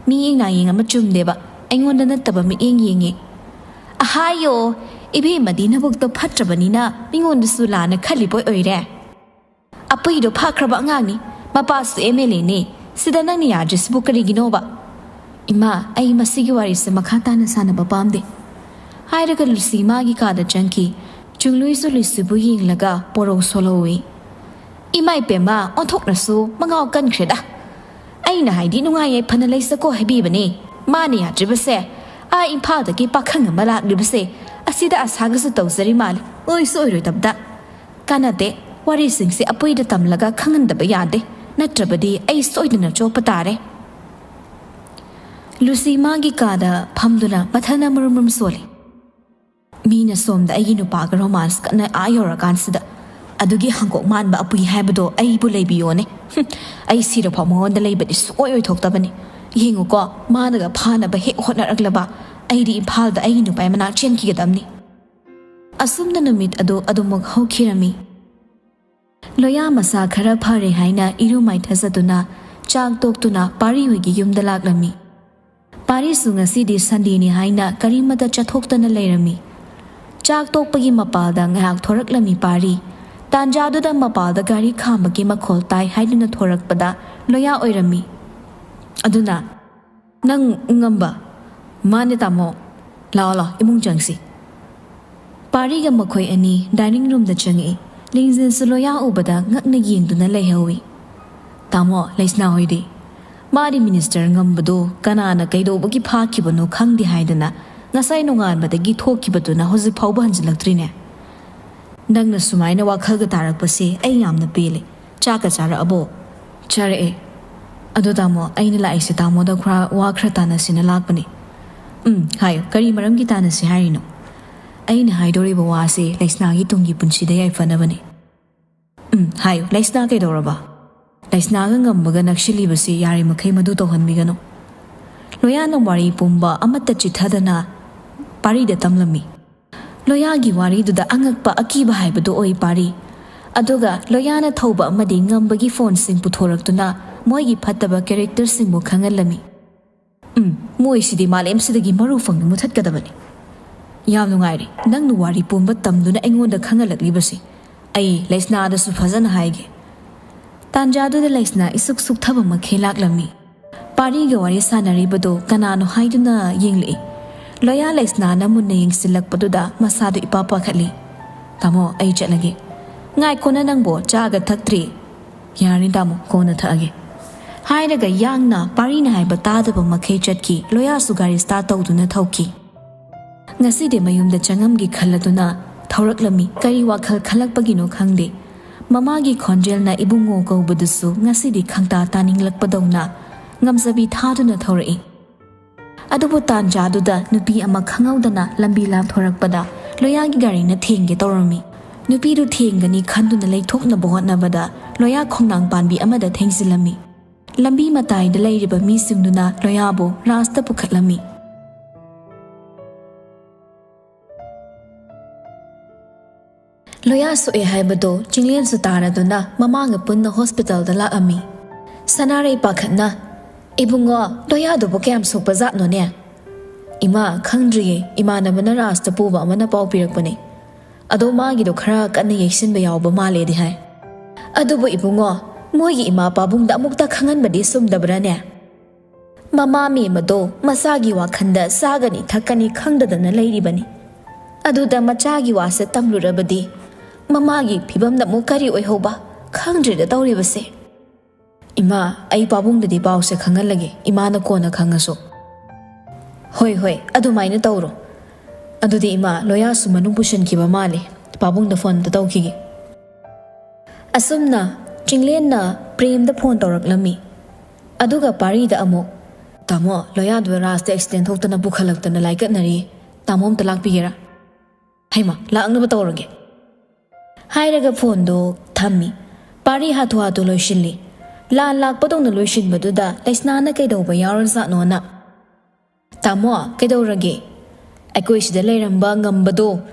ꯃꯤꯠꯌꯦꯡ ꯅꯥꯌꯦꯡ ꯑꯃ ꯆꯨꯝꯗꯦꯕ꯫ ꯑꯩꯉꯣꯟꯗ ꯅꯠꯇꯕ ꯃꯤꯠꯌꯦꯡ ꯌꯦꯡꯉꯦ꯫" "ꯑꯍꯥꯏꯌꯣ, ꯏꯕꯦꯝꯃꯗꯤ ꯅꯕꯨꯛꯇꯣ ꯐꯠꯇ꯭ꯔꯕꯅꯤꯅ ꯃꯤꯉꯣꯟꯗꯁꯨ ꯂꯥꯟꯅ ꯈꯜꯂꯤꯕꯣꯏ ꯑꯣꯏꯔꯦ꯫ ꯑꯄꯨꯏꯗꯣ ꯐꯈ꯭ꯔꯕ ꯑꯉꯥꯡꯅꯤ, ꯃꯄꯥꯁꯨ ꯑꯦꯝ ꯑꯦꯜ ꯑꯦꯅꯦ꯫ ꯁꯤꯗ ꯅꯪꯅ ꯌꯥꯗ꯭ꯔꯤꯁꯤꯕꯨ ꯀꯔꯤꯒꯤꯅꯣꯕ?" "ꯏꯃꯥ, ꯑꯩ ꯃꯁꯤꯒꯤ ꯋꯥꯔꯤꯁꯦ ꯃꯈꯥ ꯇꯥꯅ ꯁꯥꯟꯅꯕ ꯄꯥꯝꯗꯦ꯫" ꯍꯥꯏꯔꯒ ꯂꯨꯁꯤ ꯃꯥꯒꯤ ꯀꯥꯗ ꯆꯪꯈꯤ꯫ ꯆꯨꯡꯂꯨꯏꯁꯨ ꯂꯨꯁꯤꯕꯨ ꯌꯦꯡꯂꯒ ꯄꯣꯔꯧ ꯁꯣꯜꯍꯧꯏ꯫ "ꯏꯃꯥ ꯏꯄꯦꯝꯃ, ꯑꯣꯟꯊꯣꯛꯅꯁꯨ ꯃꯉꯥꯎ ꯀꯟꯈ꯭ꯔꯦꯗ꯫ ꯑꯩꯅ ꯍꯥꯏꯗꯤ ꯅꯨꯡꯉꯥꯏ ꯌꯥꯏꯐꯅ ꯂꯩꯁꯀꯣ ꯍꯥꯏꯕꯤꯕꯅꯦ꯫ ꯃꯥꯅ ꯌꯥꯗ꯭ꯔꯤꯕꯁꯦ, ꯑꯥ ꯏꯝꯐꯥꯜꯗꯒꯤ ꯄꯥꯈꯪ ꯑꯃ ꯂꯥꯛꯂꯤꯕꯁꯦ, ꯑꯁꯤꯗ ꯑꯁꯥꯒꯁꯨ ꯇꯧꯖꯔꯤ ꯃꯥꯜꯂꯦ, ꯑꯣꯏꯁꯨ ꯑꯣꯏꯔꯣꯏꯗꯕꯗ꯫ ꯀꯥꯟꯅꯗꯦ, ꯋꯥꯔꯤꯁꯤꯡꯁꯦ ꯑꯄꯨꯏꯗ ꯇꯝꯂꯒ ꯈꯪꯍꯟꯗꯕ ꯌꯥꯗꯦ, ꯅꯠꯇ꯭ꯔꯕꯗꯤ ꯑꯩ ꯁꯣꯏꯗꯅ ꯆꯣꯞꯄ ꯇꯥꯔꯦ꯫" ꯂꯨꯁꯤ ꯃꯥꯒꯤ ꯀꯥꯗ ꯐꯝꯗꯨꯅ ꯃꯊꯟꯅ ꯃꯔꯨꯝ ꯃꯔꯨꯝ ꯁꯣꯜꯂꯤ꯫ "ꯃꯤꯅ ꯁꯣꯝꯗ ꯑꯩꯒꯤ ꯅꯨꯄꯥꯒ ꯔꯣꯃꯥꯟꯁ ꯀꯟꯅ ꯑꯥ ꯌꯧꯔꯀꯥꯟꯁꯤꯗ, ꯑꯗꯨꯒꯤ ꯍꯥꯡꯀꯣꯛ ꯃꯥꯟꯕ ꯑꯄꯨꯏ ꯍꯥꯏꯕꯗꯣ ꯑꯩꯕꯨ ꯂꯩꯕꯤꯌꯣꯅꯦ꯫ ꯍꯨꯝ, ꯑꯩ ꯁꯤꯔꯐꯥꯎ ꯃꯉꯣꯟꯗ ꯂꯩꯕꯗꯤ ꯁꯨꯡꯑꯣꯏ ꯑꯣꯏꯊꯣꯛꯇꯕꯅꯤ꯫ ꯌꯦꯡꯉꯨꯀꯣ, ꯃꯥꯅꯒ ꯐꯥꯅꯕ ꯍꯦꯛ ꯍꯣꯠꯅꯔꯛꯂꯕ, ꯑꯩꯗꯤ ꯏꯝꯐꯥꯜꯗ ꯑꯩꯒꯤ ꯅꯨꯄꯥꯒꯤ ꯃꯅꯥꯛ ꯆꯦꯟꯈꯤꯒꯗꯕꯅꯤ꯫" ꯑꯁꯨꯝꯅ ꯅꯨꯃꯤꯠ ꯑꯗꯨ ꯑꯗꯨꯃꯛ ꯍꯧꯈꯤꯔꯝꯃꯤ꯫ ꯂꯣꯌꯥ ꯃꯁꯥ ꯈꯔ ꯐꯔꯦ ꯍꯥꯏꯅ ꯏꯔꯨ ꯃꯥꯏꯊꯖꯗꯨꯅ ꯆꯥꯛ ꯇꯣꯛꯇꯨꯅ ꯄꯥꯔꯤ ꯍꯣꯏꯒꯤ ꯌꯨꯝꯗ ꯂꯥꯛꯂꯝꯃꯤ꯫ ꯄꯥꯔꯤꯁꯨ ꯉꯁꯤꯗꯤ ꯁꯟꯗꯦꯅꯤ ꯍꯥꯏꯅ ꯀꯔꯤꯃꯇ ꯆꯠꯊꯣꯛꯇꯅ ꯂꯩꯔꯝꯃꯤ꯫ ꯆꯥꯛ ꯇꯣꯛꯄꯒꯤ ꯃꯄꯥꯜꯗ ꯉꯥꯏꯍꯥꯛ ꯊꯣꯔꯛꯂꯝꯃꯤ ꯄꯥꯔꯤ꯫ ꯇꯥꯟꯖꯥꯗꯨꯗ ꯃꯄꯥꯜꯗ ꯒꯥꯔꯤ ꯈꯥꯝꯕꯒꯤ ꯃꯈꯣꯜ ꯇꯥꯏ ꯍꯥꯏꯗꯨꯅ ꯊꯣꯔꯛꯄꯗ ꯂꯣꯌꯥ ꯑꯣꯏꯔꯝꯃꯤ꯫ ꯑꯗꯨꯅ, "ꯅꯪ ꯉꯝꯕ?" "ꯃꯥꯅꯦ ꯇꯥꯃꯣ꯫ ꯂꯥꯛꯑꯣ, ꯂꯥꯛꯑꯣ, ꯏꯃꯨꯡ ꯆꯪꯁꯤ꯫" ꯄꯥꯔꯤꯒ ꯃꯈꯣꯏ ꯑꯅꯤ ꯗꯥꯏꯅꯤꯡ ꯔꯨꯝꯗ ꯆꯪꯉꯛꯏ꯫ ꯂꯤꯡꯖꯦꯜꯁꯨ ꯂꯣꯌꯥ ꯎꯕꯗ ꯉꯛꯅ ꯌꯦꯡꯗꯨꯅ ꯂꯩꯍꯧꯏ꯫ "ꯇꯥꯃꯣ, ꯂꯩꯁꯅꯥ ꯍꯣꯏꯗꯤ?" "ꯃꯥꯗꯤ ꯃꯤꯅꯤꯁꯇꯔ ꯉꯝꯕꯗꯣ ꯀꯅꯥꯅ ꯀꯩꯗꯧꯕꯒꯤ ꯐꯥꯈꯤꯕꯅꯣ ꯈꯪꯗꯦ ꯍꯥꯏꯗꯅ ꯉꯁꯥꯏ ꯅꯣꯡꯉꯥꯟꯕꯗꯒꯤ ꯊꯣꯛꯈꯤꯕꯗꯨꯅ ꯍꯧꯖꯤꯛ ꯐꯥꯎꯕ ꯍꯟꯖꯤꯜꯂꯛꯇ꯭ꯔꯤꯅꯦ꯫" "ꯅꯪꯅ ꯁꯨꯃꯥꯏꯅ ꯋꯥꯈꯜꯒ ꯇꯥꯔꯛꯄꯁꯦ ꯑꯩ ꯌꯥꯝꯅ ꯄꯦꯜꯂꯦ꯫ ꯆꯥꯛꯀ ꯆꯥꯔꯛꯑꯕꯣ?" "ꯆꯥꯔꯛꯑꯦ꯫ ꯑꯗꯣ ꯇꯥꯃꯣ, ꯑꯩꯅ ꯂꯥꯛꯏꯁꯦ ꯇꯥꯃꯣꯗ ꯈꯔ ꯋꯥ ꯈꯔ ꯇꯥꯟꯅꯁꯤꯅ ꯂꯥꯛꯄꯅꯦ꯫" "ꯎꯝ, ꯍꯥꯏꯌꯨ, ꯀꯔꯤ ꯃꯔꯝꯒꯤ ꯇꯥꯟꯅꯁꯤ ꯍꯥꯏꯔꯤꯅꯣ?" "ꯑꯩꯅ ꯍꯥꯏꯗꯣꯔꯤꯕ ꯋꯥꯁꯦ ꯂꯩꯁꯅꯥꯒꯤ ꯇꯨꯡꯒꯤ ꯄꯨꯟꯁꯤꯗ ꯌꯥꯏꯐꯅꯕꯅꯦ꯫" "ꯎꯝ, ꯍꯥꯏꯌꯨ, ꯂꯩꯁꯅꯥ ꯀꯩꯗꯧꯔꯕ?" "ꯂꯩꯁꯅꯥꯒ ꯉꯝꯕꯒ ꯅꯛꯁꯤꯜꯂꯤꯕꯁꯤ ꯌꯥꯔꯤꯃꯈꯩ ꯃꯗꯨ ꯇꯧꯍꯟꯕꯤꯒꯅꯨ꯫" ꯂꯣꯌꯥꯅ ꯋꯥꯔꯤ ꯄꯨꯝꯕ ꯑꯃꯠꯇ ꯆꯤꯊꯗꯅ ꯄꯥꯔꯤꯗ ꯇꯝꯂꯝꯃꯤ꯫ ꯂꯣꯌꯥꯒꯤ ꯋꯥꯔꯤꯗꯨꯗ ꯑꯉꯛꯄ ꯑꯀꯤꯕ ꯍꯥꯏꯕꯗꯨ ꯑꯣꯏ ꯄꯥꯔꯤ꯫ ꯑꯗꯨꯒ ꯂꯣꯌꯥꯅ ꯊꯧꯕ ꯑꯃꯗꯤ ꯉꯝꯕꯒꯤ ꯐꯣꯟꯁꯤꯡ ꯄꯨꯊꯣꯔꯛꯇꯨꯅ ꯃꯣꯏꯒꯤ ꯐꯠꯇꯕ ꯀꯦꯔꯦꯛꯇꯔꯁꯤꯡꯕꯨ ꯈꯪꯍꯜꯂꯝꯃꯤ꯫ "ꯎꯝ, ꯃꯣꯏꯁꯤꯗꯤ ꯃꯥꯂꯦꯝꯁꯤꯗꯒꯤ ꯃꯔꯨ ꯐꯪꯅ ꯃꯨꯊꯠꯀꯗꯕꯅꯤ꯫ ꯌꯥꯝ ꯅꯨꯡꯉꯥꯏꯔꯦ, ꯅꯪꯅ ꯋꯥꯔꯤ ꯄꯨꯝꯕ ꯇꯝꯗꯨꯅ ꯑꯩꯉꯣꯟꯗ ꯈꯪꯍꯜꯂꯛꯂꯤꯕꯁꯤ꯫ ꯑꯩ ꯂꯩꯁꯅꯥꯗꯁꯨ ꯐꯖꯅ ꯍꯥꯏꯒꯦ꯫" ꯇꯥꯟꯖꯥꯗꯨꯗ ꯂꯩꯁꯅꯥ ꯏꯁꯨꯛ ꯁꯨꯛꯊꯕ ꯃꯈꯩ ꯂꯥꯛꯂꯝꯃꯤ꯫ ꯄꯥꯔꯤꯒ ꯋꯥꯔꯤ ꯁꯥꯟꯅꯔꯤꯕꯗꯣ ꯀꯅꯥꯅꯣ ꯍꯥꯏꯗꯨꯅ ꯌꯦꯡꯂꯛꯏ꯫ ꯂꯣꯌꯥ ꯂꯩꯁꯅꯥꯅ ꯃꯨꯟꯅ ꯌꯦꯡꯁꯤꯜꯂꯛꯄꯗꯨꯗ ꯃꯁꯥꯗꯨ ꯏꯄꯥ ꯄꯥꯈꯠꯂꯤ꯫ "ꯇꯥꯃꯣ, ꯑꯩ ꯆꯠꯂꯒꯦ꯫" "ꯉꯥꯏꯈꯣꯅ ꯅꯪꯕꯣ, ꯆꯥꯒ ꯊꯛꯇ꯭ꯔꯤ?" "ꯌꯥꯔꯅꯤ ꯇꯥꯃꯣ, ꯀꯣꯟꯅ ꯊꯛꯑꯒꯦ꯫" ꯍꯥꯏꯔꯒ ꯌꯥꯡꯅ ꯄꯥꯔꯤꯅ ꯍꯥꯏꯕ ꯇꯥꯗꯕ ꯃꯈꯩ ꯆꯠꯈꯤ꯫ ꯂꯣꯌꯥꯁꯨ ꯒꯥꯔꯤ ꯁ꯭ꯇꯥꯔꯠ ꯇꯧꯗꯨꯅ ꯊꯧꯈꯤ꯫ ꯉꯁꯤꯗꯤ ꯃꯌꯨꯝꯗ ꯆꯪꯉꯝꯒꯦ ꯈꯜꯂꯗꯨꯅ ꯊꯧꯔꯛꯂꯝꯃꯤ꯫ ꯀꯔꯤ ꯋꯥꯈꯜ ꯈꯜꯂꯛꯄꯒꯤꯅꯣ ꯈꯪꯗꯦ, ꯃꯃꯥꯒꯤ ꯈꯣꯟꯖꯦꯜꯅ ꯏꯕꯨꯡꯉꯣ ꯀꯧꯕꯗꯨꯁꯨ ꯉꯁꯤꯗꯤ ꯈꯪꯇꯥ ꯇꯥꯅꯤꯡꯂꯛꯄꯗꯧꯅ ꯉꯝꯖꯕꯤ ꯊꯥꯗꯨꯅ ꯊꯧꯔꯛꯏ꯫ ꯑꯗꯨꯕꯨ ꯇꯥꯟꯖꯥꯗꯨꯗ ꯅꯨꯄꯤ ꯑꯃ ꯈꯪꯍꯧꯗꯅ ꯂꯝꯕꯤ ꯂꯥꯟꯊꯣꯔꯛꯄꯗ ꯂꯣꯌꯥꯒꯤ ꯒꯥꯔꯤꯅ ꯊꯦꯡꯒꯦ ꯇꯧꯔꯝꯃꯤ꯫ ꯅꯨꯄꯤꯗꯨ ꯊꯦꯡꯒꯅꯤ ꯈꯟꯗꯨꯅ ꯂꯩꯊꯣꯛꯅꯕ ꯍꯣꯠꯅꯕꯗ ꯂꯣꯌꯥ ꯈꯣꯡꯅꯥꯡ ꯄꯥꯟꯕꯤ ꯑꯃꯗ ꯊꯦꯡꯖꯤꯜꯂꯝꯃꯤ꯫ ꯂꯝꯕꯤ ꯃꯇꯥꯏꯗ ꯂꯩꯔꯤꯕ ꯃꯤꯁꯤꯡꯗꯨꯅ ꯂꯣꯌꯥꯕꯨ ꯔꯥꯁꯇ ꯄꯨꯈꯠꯂꯝꯃꯤ꯫ ꯂꯣꯌꯥ ꯁꯣꯛꯑꯦ ꯍꯥꯏꯕꯗꯣ ꯆꯤꯡꯂꯦꯟꯁꯨ ꯇꯥꯔꯗꯨꯅ ꯃꯃꯥꯒ ꯄꯨꯟꯅ ꯍꯣꯁꯄꯤꯇꯥꯜꯗ ꯂꯥꯛꯑꯝꯃꯤ꯫ ꯁꯅꯥꯔꯩ ꯄꯥꯈꯠꯅ, "ꯏꯕꯨꯡꯉꯣ, ꯂꯣꯌꯥꯗꯨꯕꯨ ꯀꯌꯥꯝ ꯁꯣꯛꯄ ꯖꯥꯠꯅꯣꯅꯦ?" "ꯏꯃꯥ, ꯈꯪꯗ꯭ꯔꯤꯌꯦ, ꯏꯃꯥꯟꯅꯕꯅ ꯔꯥꯁꯇ ꯄꯨꯕ ꯑꯃꯅ ꯄꯥꯎ ꯄꯤꯔꯛꯄꯅꯦ꯫ ꯑꯗꯣ ꯃꯥꯒꯤꯗꯣ ꯈꯔ ꯀꯟꯅ ꯌꯩꯁꯤꯟꯕ ꯌꯥꯎꯕ ꯃꯥꯜꯂꯦꯗꯤ ꯍꯥꯏ꯫ ꯑꯗꯨꯕꯨ ꯏꯕꯨꯡꯉꯣ, ꯃꯣꯏꯒꯤ ꯏꯃꯥ ꯄꯥꯕꯨꯡꯗ ꯑꯃꯨꯛꯇ ꯈꯪꯍꯟꯕꯗꯤ ꯆꯨꯝꯗꯕ꯭ꯔꯥꯅꯦ? ꯃꯃꯥ ꯃꯦꯝ ꯑꯗꯣ ꯃꯆꯥꯒꯤ ꯋꯥꯈꯜꯗ ꯆꯥꯒꯅꯤ ꯊꯛꯀꯅꯤ ꯈꯪꯗꯗꯅ ꯂꯩꯔꯤꯕꯅꯤ꯫ ꯑꯗꯨꯗ ꯃꯆꯥꯒꯤ ꯋꯥꯁꯦ ꯇꯝꯂꯨꯔꯕꯗꯤ ꯃꯃꯥꯒꯤ ꯐꯤꯕꯝꯅ ꯑꯃꯨꯛ ꯀꯔꯤ ꯑꯣꯏꯍꯧꯕ? ꯈꯪꯗ꯭ꯔꯦꯗ ꯇꯧꯔꯤꯕꯁꯦ꯫" "ꯏꯃꯥ, ꯑꯩ ꯄꯥꯕꯨꯡꯗꯗꯤ ꯄꯥꯎꯁꯦ ꯈꯪꯍꯜꯂꯒꯦ, ꯏꯃꯥꯅ ꯀꯣꯟꯅ ꯈꯪꯉꯁꯨ꯫" "ꯍꯣꯏ, ꯍꯣꯏ, ꯑꯗꯨꯃꯥꯏꯅ ꯇꯧꯔꯣ꯫ ꯑꯗꯨꯗꯤ ꯏꯃꯥ, ꯂꯣꯌꯥꯁꯨ ꯃꯅꯨꯡ ꯄꯨꯁꯤꯟꯈꯤꯕ ꯃꯥꯜꯂꯦ, ꯄꯥꯕꯨꯡꯗ ꯐꯣꯟ ꯑꯝꯇ ꯇꯧꯈꯤꯒꯦ꯫" ꯑꯁꯨꯝꯅ ꯆꯤꯡꯂꯦꯟꯅ ꯄ꯭ꯔꯦꯝꯗ ꯐꯣꯟ ꯇꯧꯔꯛꯂꯝꯃꯤ꯫ ꯑꯗꯨꯒ ꯄꯥꯔꯤꯗ ꯑꯃꯨꯛ, "ꯇꯥꯃꯣ, ꯂꯣꯌꯥꯗꯨ ꯔꯥꯁꯇ ꯑꯦꯛꯁꯤꯗꯦꯟ ꯊꯣꯛꯇꯅ ꯄꯨꯈꯠꯂꯛꯇꯅ ꯂꯥꯏꯀꯠꯅꯔꯤ꯫ ꯇꯥꯃꯣ ꯑꯝꯇ ꯂꯥꯛꯄꯤꯒꯦꯔꯥ?" "ꯍꯩꯃꯥ, ꯂꯥꯛꯅꯕ ꯇꯧꯔꯒꯦ꯫" ꯍꯥꯏꯔꯒ ꯐꯣꯟꯗꯣ ꯊꯝꯃꯤ꯫ ꯄꯥꯔꯤ ꯍꯥꯊꯨ ꯍꯥꯊꯨ ꯂꯣꯏꯁꯤꯜꯂꯤ꯫ ꯂꯥꯟ ꯂꯥꯛꯄꯗꯧꯅ ꯂꯣꯏꯁꯤꯟꯕꯗꯨꯗ ꯂꯩꯁꯅꯥꯅ ꯀꯩꯗꯧꯕ ꯌꯥꯎꯔꯖꯥꯠꯅꯣꯅ, "ꯇꯥꯃꯣ, ꯀꯩꯗꯧꯔꯒꯦ?" "ꯑꯩꯈꯣꯏ ꯁꯤꯗ ꯂꯩꯔꯝꯕ ꯉꯝꯕꯗꯣ